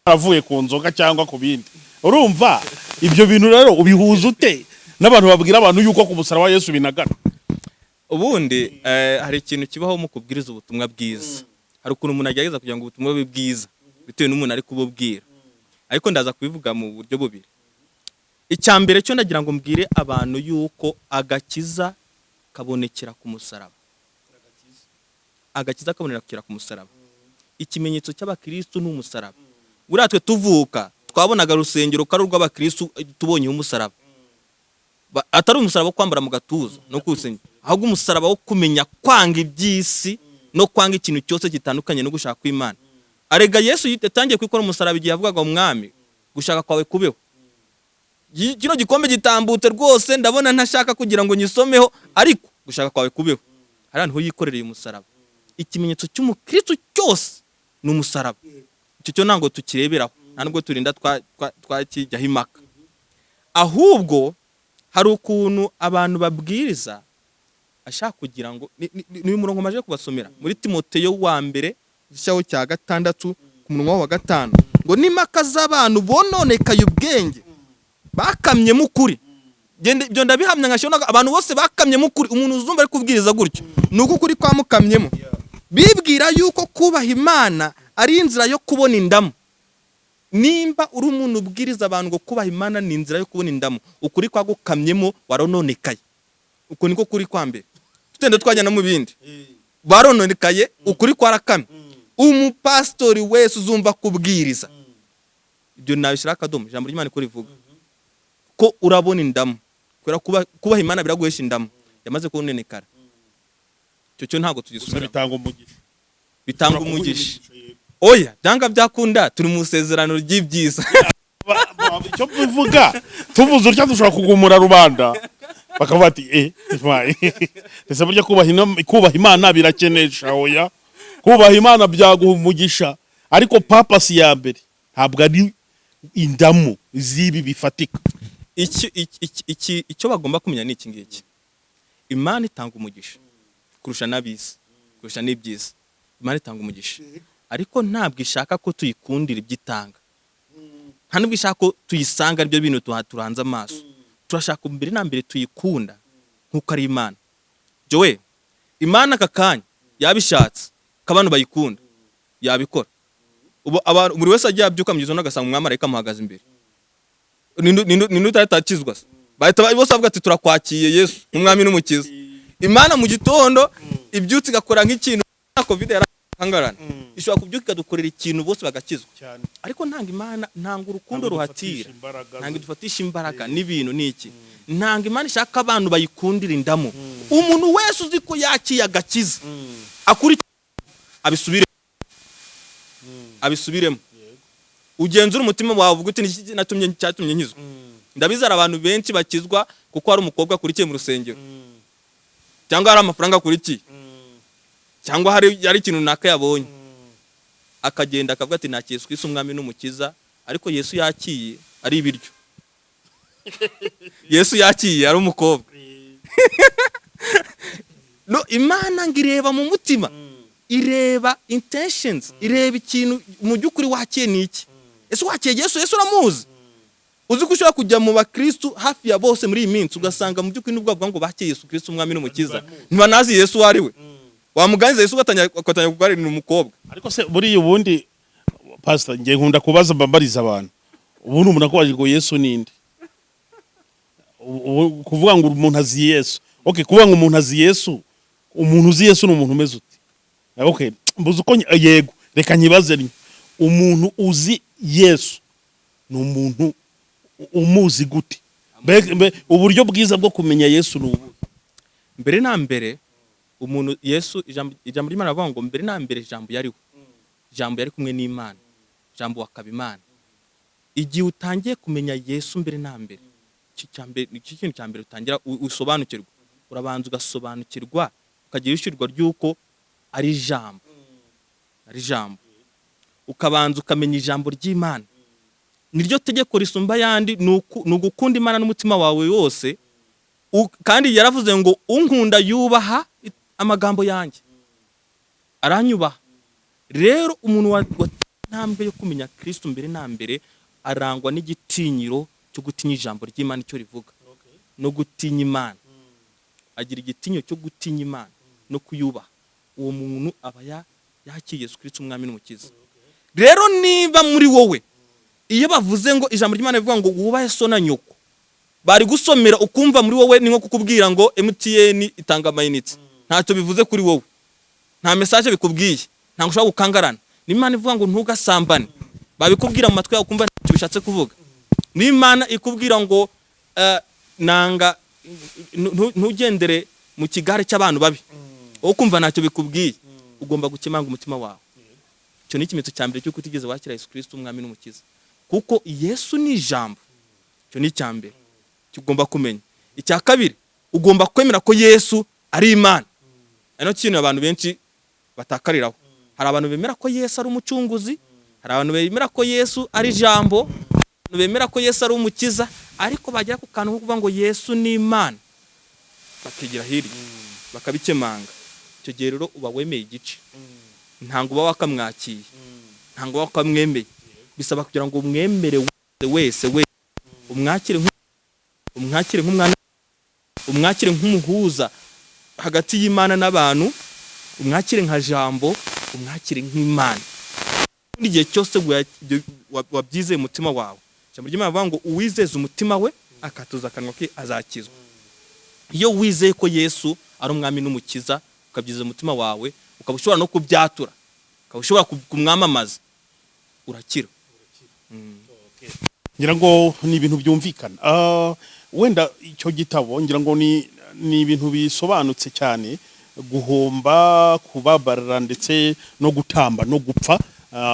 "Aravuye ku nzoga cyangwa ku bindi." Urumva ibyo bintu rero ubihuza ute n'abantu babwira abantu yuko ku musaraba wa Yesu binagana? Ubundi hari ikintu kibaho mu kubwiriza ubutumwa bwiza. Hari ukuntu umuntu agerageza kugira ngo ubutumwa bube bwiza bitewe n'umuntu ari kububwira, ariko ndaza kubivuga mu buryo bubiri. Icya mbere cyo, ndagira ngo mbwire abantu yuko agakiza kabonekera ku musaraba. Agakiza kabonekera ku musaraba. Ikimenyetso cy'abakristu ni umusaraba. Buriya twe tuvuka twabonaga urusengero ko ari urw'abakristu tubonyeho umusaraba. Atari umusaraba wo kwambara mu gatuza no kuwusenya, ahubwo umusaraba wo kumenya kwanga iby'isi no kwanga ikintu cyose gitandukanye no gushaka kw'Imana. Arega Yesu yatangiye kwikora umusaraba igihe yavugaga: "Umwami, gushaka kwawe kubeho. Kino gikombe gitambutse rwose, ndabona ntashaka kugira ngo nyisomeho, ariko gushaka kwawe kubeho." Hariya niho yikorereye umusaraba. Ikimenyetso cy'umukristo cyose ni umusaraba. Icyo cyo ntabwo tukireberaho, nta nubwo turinda twakijyaho impaka. Ahubwo hari ukuntu abantu babwiriza ashaka kugira ngo ni uyu murongo maje kubasomera muri Timoteyo wa mbere, igice cya 6, ku munwa wa 5, ngo n'impaka z'abantu bononekaye ubwenge bakamyemo ukuri. Ibyo ndabihamya nkashyiraho abantu bose bakamyemo ukuri. Umuntu uzumva ari kubwiriza gutyo ni uko ukuri kwamukamyemo. Bibwira yuko kubaha Imana ari inzira yo kubona indamu. Nimba uri umuntu ubwiriza abantu ngo kubaha Imana ni inzira yo kubona indamu, ukuri kwagukamyemo, warononekaye. Uko niko kuri kwa mbere. Tutende twajya no mu bindi, barononekaye, ukuri kwarakamye. Umupasitori wese uzumva kubwiriza ibyo, nabishyiraho akadomo. Ijambo ry'Imana ko rivuga ko urabona indamu kubera kubaha Imana biraguhesha indamu, yamaze kubonenekara. Icyo cyo ntabwo Gusa tugisubira. Bitanga umugisha. Bitanga umugisha. Oya, byanga byakunda turi mu isezerano ry'ibyiza. Icyo tuvuga, tuvuze utya dushobora kugumura rubanda, bakavuga ati: "Eh, ese burya kubaha Imana birakenesha?" Oya, kubaha Imana byaguha umugisha, ariko purpose ya mbere ntabwo ari indamu z'ibi bifatika. Icyo bagomba kumenya ni iki ngiki: Imana itanga umugisha kurusha n'abisi, kurusha n'ibyiza. Imana itanga umugisha, ariko ntabwo ishaka ko tuyikundira ibyo itanga, nta nubwo ishaka ko tuyisanga aribyo bintu turanze amaso. Turashaka mbere na mbere tuyikunda nk'uko ari Imana. Jowe, Imana aka kanya yabishatse ko abantu bayikunda, yabikora. Ubu abantu, buri wese agiye abyuka mu gitondo agasanga umwamarayika amuhagaze imbere, ninde utahita akizwa se? Bahita bose bavuga ati: "Turakwakiye Yesu nk'umwami n'umukiza." Imana mu gitondo ibyutse igakora nk'ikintu na COVID yarahangarana, ishobora kubyuka ikadukorera ikintu, bose bagakizwa. Cyane. Ariko ntanga Imana, ntanga urukundo Ntabwo ruhatira dufatisha imbaraga. Ntabwo dufatisha imbaraga n'ibintu n'iki. Ntabwo Imana ishaka abantu bayikundira indamu. Umuntu wese uzi ko yakiye agakiza akuri abisubire, abisubiremo. Ugenzura umutima wawe, uvuga uti: "Niki natumye cyatumye nkizwa?" Ndabizi, hari abantu benshi bakizwa kuko hari umukobwa akurikiye mu rusengero, cyangwa hari amafaranga akurikiye, cyangwa hari ikintu runaka yabonye, akagenda akavuga ati: "Nakiriye Yesu Kristo umwami n'umukiza." Ariko Yesu yakiye ari ibiryo, Yesu yakiye ari umukobwa. No Imana ngo ireba mu mutima, ireba intentions, ireba ikintu mu by'ukuri wakiye ni iki. Ese wakiye Yesu? Yesu uramuzi? Uzi ko ushobora kujya mu bakristu hafi ya bose muri iyi minsi, ugasanga mu by'ukuri nubwo bavuga ngo bakeye Yesu Kristo umwami n'umukiza, ntibanazi Yesu uwo ari we. Wamuganiriza Yesu, ugatangira kuganira umukobwa. Ariko se buriya ubundi, pastor, ngiye nkunda kubaza, mbambariza abantu, ubundi umuntu akubaje ngo Yesu ninde? Kuvuga ngo umuntu azi Yesu, okay, kuvuga ngo umuntu azi Yesu, umuntu uzi Yesu ni umuntu umeze ute? Okay, mbuze uko yego, reka nyibaze rimwe. Umuntu uzi Yesu ni umuntu umuzi gute? Uburyo bwiza bwo kumenya Yesu ni ubuhe? Mbere na mbere umuntu Yesu, ijambo ry'Imana rivuga ngo mbere na mbere Ijambo yariho, Ijambo yari kumwe n'Imana, Ijambo akaba Imana. Igihe utangiye kumenya Yesu mbere na mbere, iki cya mbere, iki kintu cya mbere utangira usobanukirwa, urabanza ugasobanukirwa, ukagira ishyirwa ry'uko ari Ijambo, ari Ijambo. Ukabanza ukamenya ijambo ry'Imana, niryo tegeko risumba ayandi, ni ugukunda Imana n'umutima wawe wose. Kandi yaravuze ngo unkunda yubaha amagambo yanjye, aranyubaha. Rero umuntu wateye intambwe yo kumenya Kristo mbere na mbere arangwa n'igitinyiro cyo gutinya ijambo ry'Imana icyo rivuga no gutinya Imana. Agira igitinyiro cyo gutinya Imana no kuyubaha. Uwo muntu aba yakiriye Yesu Kristo umwami n'umukiza. Rero niba muri wowe, iyo bavuze ngo ijambo ry'Imana rivuga ngo wubahe so na nyoko, bari gusomera ukumva muri wowe ni nko kukubwira ngo MTN itanga amayinite, ntacyo bivuze kuri wowe, nta message bikubwiye, ntabwo ushobora gukangarana. N'Imana ivuga ngo ntugasambane, babikubwira mu matwi yawe ukumva ntacyo bishatse kuvuga. N'Imana ikubwira ngo nanga ntugendere mu kigare cy'abantu babi, wowe ukumva ntacyo bikubwiye. Ugomba gukemanga umutima wawe. Icyo ni ikimenyetso cya mbere cy'uko utigeze wakira Yesu Kristo umwami n'umukiza, kuko Yesu ni ijambo. Icyo ni icya mbere ugomba kumenya. Icya kabiri, ugomba kwemera ko Yesu ari Imana. Ari nacyo kintu abantu benshi batakariraho. Hari abantu bemera ko Yesu ari umucunguzi, hari abantu bemera ko Yesu ari ijambo, abantu bemera ko Yesu ari umukiza, ariko bagera ku kantu ko kuvuga ngo Yesu ni Imana, bakigira hirya, bakabikemanga. Icyo gihe rero uba wemeye igice, ntabwo uba wakamwakiye, ntabwo uba wakamwemeye. Bisaba kugira ngo umwemere wese wese wese, umwakire nk'umwana, umwakire nk'umuhuza hagati y'Imana n'abantu, umwakire nka Jambo, umwakire nk'Imana. Ubundi igihe cyose wabyizeye umutima wawe, ijambo ry'Imana rivuga ngo uwizeza umutima we akatuza akanwa ke azakizwa. Iyo wizeye ko Yesu ari umwami n'umukiza, ukabyizeza umutima wawe, ukaba ushobora no kubyatura, ukaba ushobora kumwamamaza, urakira. Ngira ngo ni ibintu byumvikana. Wenda icyo gitabo, ngira ngo ni ibintu bisobanutse cyane: guhomba, kubabarira, ndetse no gutamba no gupfa.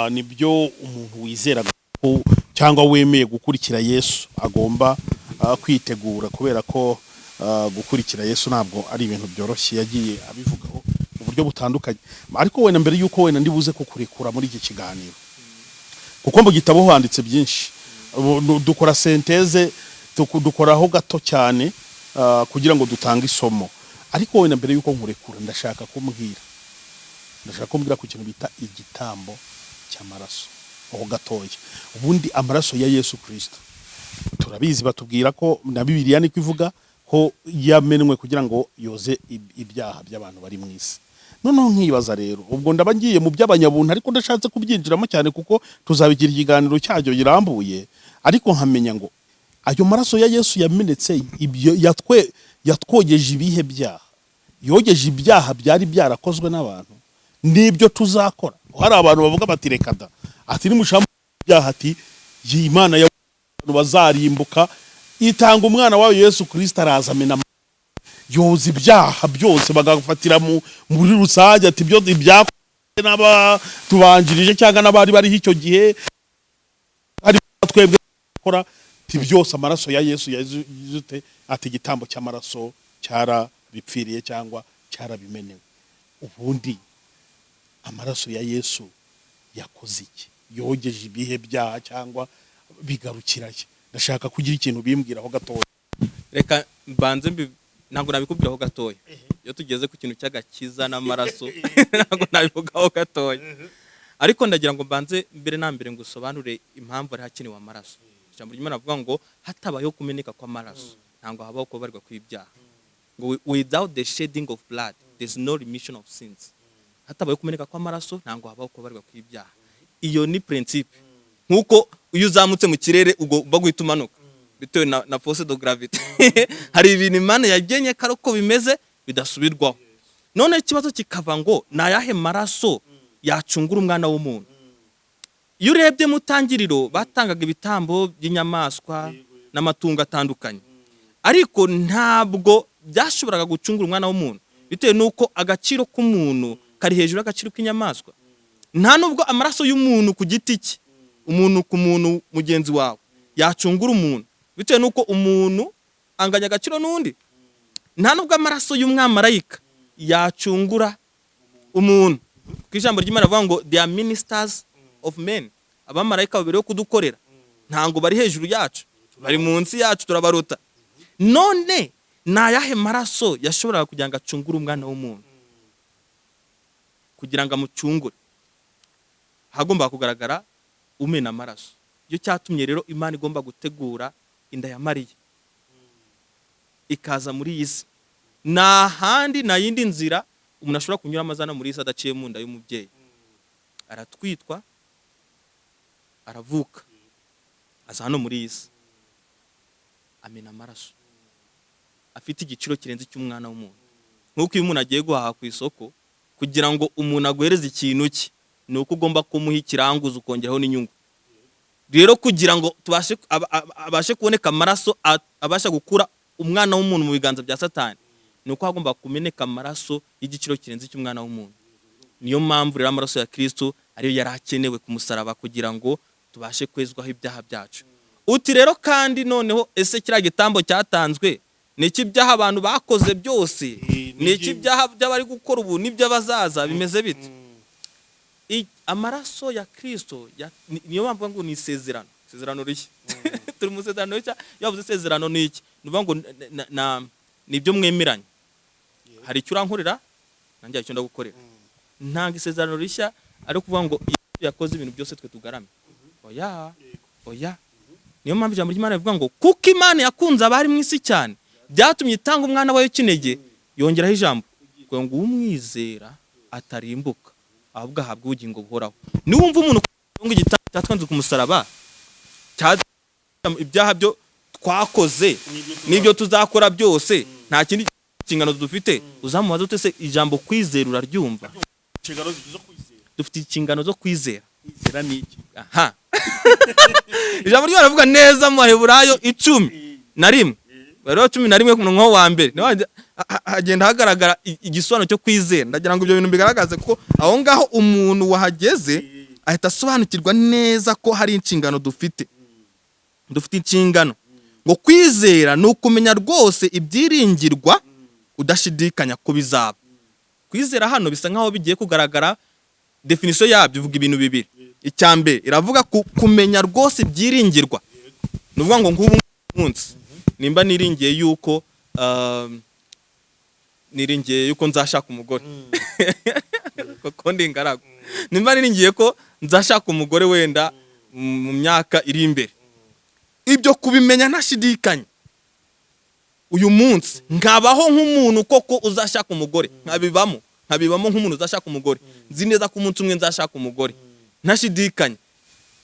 Nibyo umuntu wizera ko cyangwa wemeye gukurikira Yesu agomba kwitegura, kubera ko gukurikira Yesu ntabwo ari ibintu byoroshye. Yagiye abivugaho mu buryo butandukanye. Ariko wenda mbere y'uko wenda ndibuze kukurekura muri iki kiganiro, kuko mu gitabo handitse byinshi, dukora synthèse, dukoraho gato cyane kugira ngo dutange isomo. Ariko wenda mbere y'uko nkurekura, ndashaka kumbwira ku kintu bita igitambo cy'amaraso aho gatoya. Ubundi amaraso ya Yesu Kristo turabizi, batubwira ko na Bibiliya niko ivuga ko yamenwe kugira ngo yoze ibyaha by'abantu bari mu isi. Noneho nkibaza rero, ubwo ndaba ngiye mu by'abanyabuntu, ariko ndashatse kubyinjiramo cyane kuko tuzabigira ikiganiro cyacyo girambuye, ariko nkamenya ngo ayo maraso ya Yesu yamenetse, ibyo yatwogeje ibihe byaha? Yogeje ibyaha byari byarakozwe n'abantu n'ibyo tuzakora. Hari abantu bavuga bati reka da, ati nimushaka ibyaha, ati iyi Imana y'abantu bazarimbuka, itanga umwana wayo Yesu Kristo, araza amena yoza ibyaha byose, bagafatira muri rusange, ati ibyo ibyakozwe n'abatubanjirije cyangwa n'abari bariho icyo gihe, ari twebwe gukora, ati byose amaraso ya Yesu yazute, ati igitambo cy'amaraso cyarabipfiriye cyangwa cyarabimenewe. Ubundi amaraso ya Yesu yakoze iki? Yogeje ibihe byaha cyangwa bigarukiraye? Ndashaka kugira ikintu bimbwiraho gatoya. Reka mbanze ntabwo nabikubwiraho gatoya. Iyo tugeze ku kintu cy'agakiza n'amaraso, ntabwo nabivugaho gatoya. Ariko ndagira ngo mbanze mbere na mbere ngo usobanure impamvu hari hakenewe amaraso. Ijambo ry'Imana rivuga ngo hatabayeho kumeneka kw'amaraso, ntabwo habaho kubabarirwa kw'ibyaha. Ngo without the shedding of blood there's no remission of sins. Hatabayeho kumeneka kw'amaraso, ntabwo habaho kubabarirwa kw'ibyaha. Iyo ni principe. Nkuko iyo uzamutse mu kirere ugomba guhita umanuka bitewe na force de gravité, hari ibintu Imana yagenye ko ari uko bimeze, bidasubirwaho. None ikibazo kikava ngo ni ayahe maraso yacungura umwana w'umuntu? Iyo urebye mu tangiriro, batangaga ibitambo by'inyamaswa n'amatungo atandukanye, ariko ntabwo byashoboraga gucungura umwana w'umuntu, bitewe n'uko agaciro k'umuntu kari hejuru y'agaciro k'inyamaswa. Nta nubwo amaraso y'umuntu ku giti cye, umuntu ku muntu mugenzi wawe, yacungura umuntu, bitewe n'uko umuntu anganya agaciro n'undi. Nta nubwo amaraso y'umwamarayika yacungura umuntu, kuko ijambo ry'Imana rivuga ngo they are ministers of men. Abamarayika babiri yo kudukorera, ntabwo bari hejuru yacu, bari munsi yacu, turabaruta. None ni ayahe maraso yashoboraga kugira ngo acungure umwana w'umuntu? Kugira ngo amucungure, hagomba kugaragara umena amaraso. Icyo cyatumye rero Imana igomba gutegura inda ya Mariya, ikaza muri iyi si. Nta handi, nta yindi nzira umuntu ashobora kunyuramo azana muri iyi si adaciye mu nda y'umubyeyi. Aratwitwa, aravuka, aza hano muri iyi si, amena amaraso afite igiciro kirenze icy'umwana w'umuntu. Nk'uko iyo umuntu agiye guhaha ku isoko, kugira ngo umuntu aguhereze ikintu cye ni uko ugomba kumuha ikiranguzo, ukongeraho n'inyungu. Rero kugira ngo tubashe abashe kuboneka amaraso abasha gukura umwana w'umuntu mu biganza bya Satani, ni uko hagomba kumeneka amaraso y'igiciro kirenze icy'umwana w'umuntu. Niyo mpamvu rero amaraso ya Kristo ariyo yari akenewe ku musaraba, kugira ngo tubashe kwezwaho ibyaha byacu. Uti rero kandi noneho, ese kiriya gitambo cyatanzwe ni iki? Ibyaha abantu bakoze byose, ni iki? Ibyaha by'abari gukora ubu n'iby'abazaza bimeze bite? Amaraso ya Kristo niyo mpamvu ngo ni isezerano, isezerano rishya. Turi mu isezerano rishya. Iyo bavuze isezerano ni iki? Ni ukuvuga ngo ni ibyo mwemeranya. Hari icyo urankorera, nanjye hari icyo ndagukorera. Ntabwo isezerano rishya ari ukuvuga ngo iyo yakoze ibintu byose twe tugarame. Oya, oya. Niyo mpamvu ijambo ry'Imana rivuga ngo kuko Imana yakunze abari mu isi cyane, byatumye itanga umwana wayo kinege. Yongeraho ijambo ngo umwizera atarimbuka, ahubwo ahabwa ubugingo buhoraho. Niwumva umuntu ngo igitambo cyatwanze ku musaraba, ibyaha byo twakoze n'ibyo tuzakora byose, nta kindi nshingano dufite, uzamubaza ute se ijambo kwizera uraryumva? Inshingano zo kwizera. Dufite inshingano zo kwizera. Kwizera ni iki? Aha ijambo ry'Imana rivuga neza mu Baheburayo 11, Baheburayo 11 ku murongo wa mbere, niho hagenda hagaragara igisobanuro cyo kwizera. Ndagira ngo ibyo bintu bigaragaze ko aho ngaho umuntu wahageze ahita asobanukirwa neza ko hari inshingano dufite. Dufite inshingano. Ngo kwizera ni ukumenya rwose ibyiringirwa, udashidikanya ko bizaba. Kwizera hano bisa nkaho bigiye kugaragara. Définition yabyo ivuga ibintu bibiri. Icya mbere iravuga kumenya rwose ibyiringirwa. Ni ukuvuga ngo nk'ubu munsi nimba niringiye yuko nzashaka umugore, kuko ndi ingaragu, nimba niringiye ko nzashaka umugore wenda mu myaka iri imbere, ibyo kubimenya ntashidikanya uyu munsi, nkabaho nk'umuntu koko uzashaka umugore, nkabibamo nk'umuntu uzashaka umugore, nzi neza ko umunsi umwe nzashaka umugore ntashidikanya,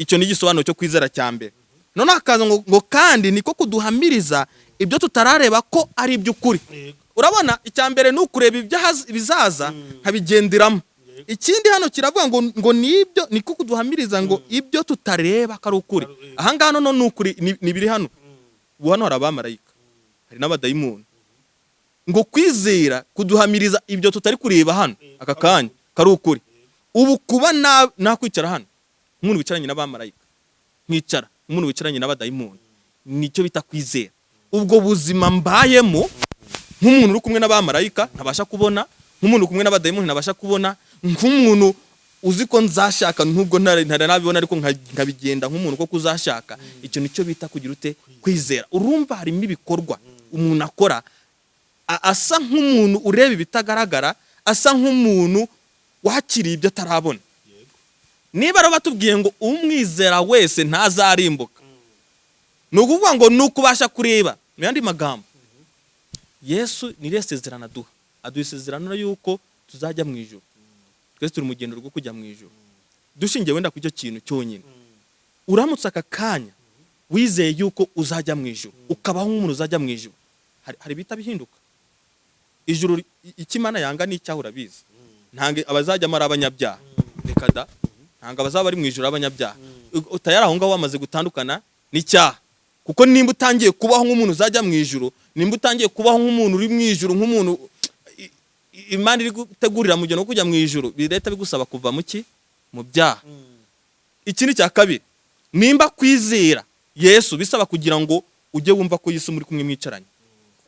icyo ni igisobanuro cyo kwizera cya mbere. Noneho hakaza ngo kandi niko kuduhamiriza ibyo tutarareba ko ari iby'ukuri. Urabona, icya mbere ni ukureba ibizaza nkabigenderamo. Ikindi hano kiravuga ngo nibyo, niko kuduhamiriza ngo ibyo tutareba ko ari ukuri. Ahangaha noneho ni ukuri, ni ibiri hano. Ubu hano hari abamarayika, hari n'abadayimoni. Ngo kwizera kuduhamiriza ibyo tutari kureba hano aka kanya kari ukuri. Ubu kuba nakwicara hano nk'umuntu wicaranye n'abamarayika, nkicara nk'umuntu wicaranye n'abadayimoni, nicyo bita kwizera. Ubwo buzima mbayemo nk'umuntu uri kumwe n'abamarayika ntabasha kubona, nk'umuntu uri kumwe n'abadayimoni ntabasha kubona, nk'umuntu uzi ko nzashaka nubwo ntari nabibona, ariko nkabigenda nk'umuntu ko kuzashaka, icyo nicyo bita kugira ute? Kwizera. Urumva harimo ibikorwa umuntu akora, asa nk'umuntu ureba ibitagaragara, asa nk'umuntu wakiriye ibyo atarabona. Niba rero batubwiye ngo umwizera wese ntazarimbuka. Ni ukuvuga ngo ni ukubasha kureba. Mu yandi magambo, Yesu ni irihe sezerano aduha? Aduha isezerano yuko tuzajya mu ijuru. Twese turi mu rugendo rwo kujya mu ijuru. Dushingiye wenda ku icyo kintu cyonyine, uramutse aka kanya wizeye yuko uzajya mu ijuru, ukabaho nk'umuntu uzajya mu ijuru, hari ibihita bihinduka. Ijuru icyo Imana yanga ni icyaha, urabizi. Ntabwo abazajyamo ari abanyabyaha, reka da. Ntabwo abazaba bari mu ijuru ari abanyabyaha. Utayari aho ngaho wamaze gutandukana n'icyaha, kuko nimba utangiye kubaho nk'umuntu uzajya mu ijuru, nimba utangiye kubaho nk'umuntu uri mu ijuru, nk'umuntu Imana iri gutegurira mu rugendo rwo kujya mu ijuru, leta bigusaba kuva mu ki? Mu byaha. Ikindi cya kabiri, nimba kwizera Yesu bisaba kugira ngo ujye wumva ko Yesu muri kumwe mwicaranye,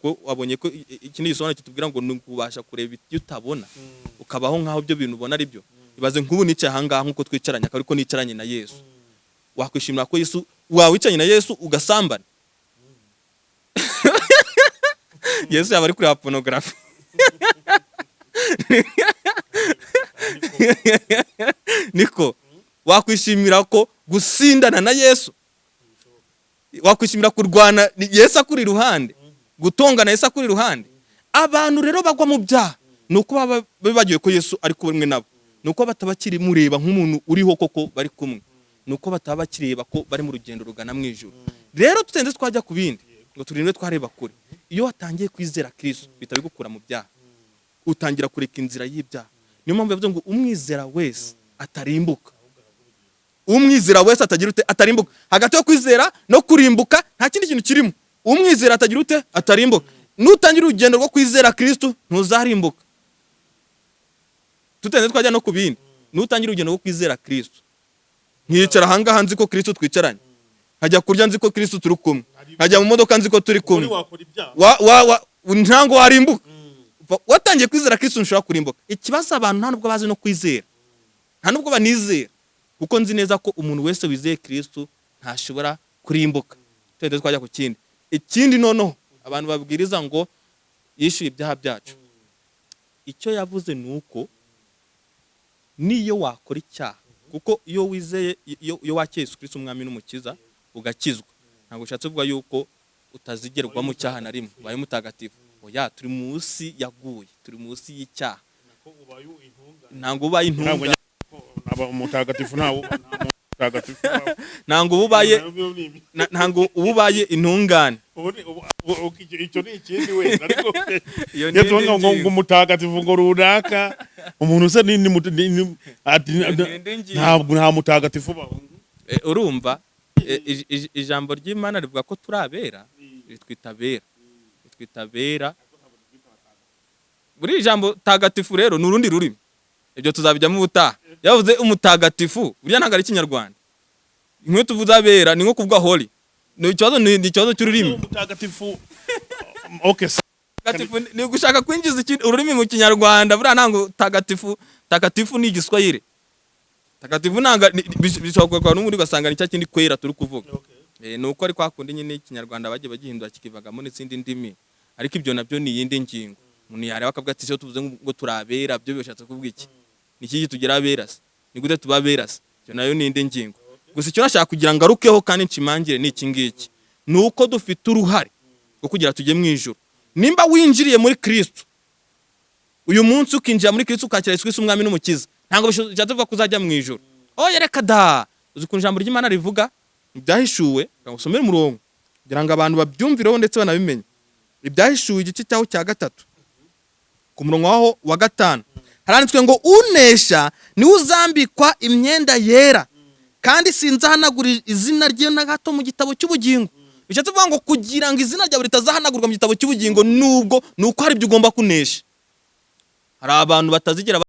kuko wabonye ko ikindi gisobanuro kitubwira ngo ni ukubasha kureba ibyo utabona, ukabaho nk'aho ibyo bintu ubona ari byo. Ibaze nk'ubu nicaye ahangaha nk'uko twicaranye, akaba ariko nicaranye na Yesu. Wakwishimira ko Yesu waba wicaranye na Yesu ugasambana? Yesu yaba ari kureba pornography? Niko wakwishimira ko gusindana na Yesu? Wakwishimira kurwana Yesu akuri iruhande, gutongana Yesu akuri iruhande? Abantu rero bagwa mu byaha ni uko baba bibagiwe ko Yesu ari kumwe nabo, ni uko bataba bakiri mureba nk'umuntu uriho koko bari kumwe, ni uko bataba bakireba ko bari mu rugendo rugana mu ijuru. Rero tutenze twajya ku bindi ngo turinde twareba kure. Iyo watangiye kwizera Kristo, bihita bigukura mu byaha, utangira kureka inzira y'ibyaha. Niyo mpamvu yavuze ngo umwizera wese atarimbuka. Umwizera wese atagira ute? Atarimbuka. Hagati yo kwizera no kurimbuka nta kindi kintu kirimo. Umwizera atagira ute? Atarimbuka. Nutangira urugendo rwo kwizera Kristo, ntuzarimbuka. Tutenze twajya no ku bindi, nutangira urugendo rwo kwizera Kristo, nkicara ahangaha nzi ko Kristo twicaranye, nkajya kurya nzi ko Kristo turi kumwe, nkajya mu modoka nzi ko turi kumwe, wakora ibyaha. Wa wa wa ntango warimbuka. Watangiye kwizera Kristo, ntushobora kurimbuka. Ikibazo, abantu nta nubwo bazi no kwizera, nta nubwo banizera, kuko nzi neza ko umuntu wese wizeye Kristo ntashobora kurimbuka. Tuhite twajya ku kindi. Ikindi noneho, abantu babwiriza ngo yishyuye ibyaha byacu, icyo yavuze ni uko niyo wakora icyaha, kuko iyo wizeye, iyo wakiriye Yesu Kristo umwami n'umukiza ugakizwa, ntabwo ushatse kuvuga yuko utazigerwa mu cyaha na rimwe, ubaye mutagatifu. Oya, turi munsi yaguye, turi munsi y'icyaha. Ntabwo ubaye Ntabwo intunga. Naba umutagatifu, ntawe nta muntu mutagatifu ubaho. Ntabwo uba ubaye ntabwo uba ubaye intungane. Icyo ni ikindi wenda, ariko Iyo ni iyo tuvuga indi ngo ngingo. Ngo umutagatifu ngo runaka, umuntu se ni Iyo ni indi ngingo. Ntabwo nta mutagatifu ubaho. Urumva ijambo ry'Imana rivuga ko turi abera, ritwita abera, ritwita abera. Buri ijambo tagatifu rero ni urundi rurimi, ibyo tuzabijyamo ubutaha. Yavuze umutagatifu, burya ntabwo ari Ikinyarwanda. Nk'iyo tuvuze abera ni nko kuvuga holy. Ni ikibazo, ni ikibazo cy'ururimi. Umutagatifu, okay. Tagatifu ni gushaka kwinjiza ururimi mu Kinyarwanda. Buriya ntabwo tagatifu, takatifu ni Igiswahili. Takatifu ntabwo bishobora kugaruka n'ubundi ugasanga ni cya kindi kwera turi kuvuga. Ni uko ari kwa kundi nyine Ikinyarwanda bagiye bagihindura kikivagamo n'izindi ndimi, ariko ibyo nabyo ni iyindi ngingo. Umuntu yareba akavuga ati: "Iyo tuvuze ngo turabera, byo bishatse kuvuga iki? Ni iki tugira abera se? Ni gute tuba abera se?" Ibyo nayo ni indi ngingo. Gusa icyo nashaka kugira ngo ngarukeho kandi nshimangire ni iki ngiki: ni uko dufite uruhare rwo kugira tujye mu ijuru. Nimba winjiriye muri Kristo uyu munsi, ukinjira muri Kristo, ukakira Yesu Kristo umwami n'umukiza, ntabwo bishatse kuvuga ko uzajya mu ijuru. Oh, reka da! Uzi ukuntu ijambo ry'Imana rivuga? Ibyahishuwe, reka ngusomere umurongo kugira ngo abantu babyumvireho ndetse banabimenye. Ibyahishuwe igice cyaho cya 3, ku murongo waho wa 5, haranditswe ngo: "Unesha niwe uzambikwa imyenda yera, kandi sinzahanagura izina rye na gato mu gitabo cy'ubugingo." Bishatse kuvuga ngo kugira ngo izina ryawe ritazahanagurwa mu gitabo cy'ubugingo, nubwo ni uko hari ibyo ugomba kunesha. Hari abantu batazigera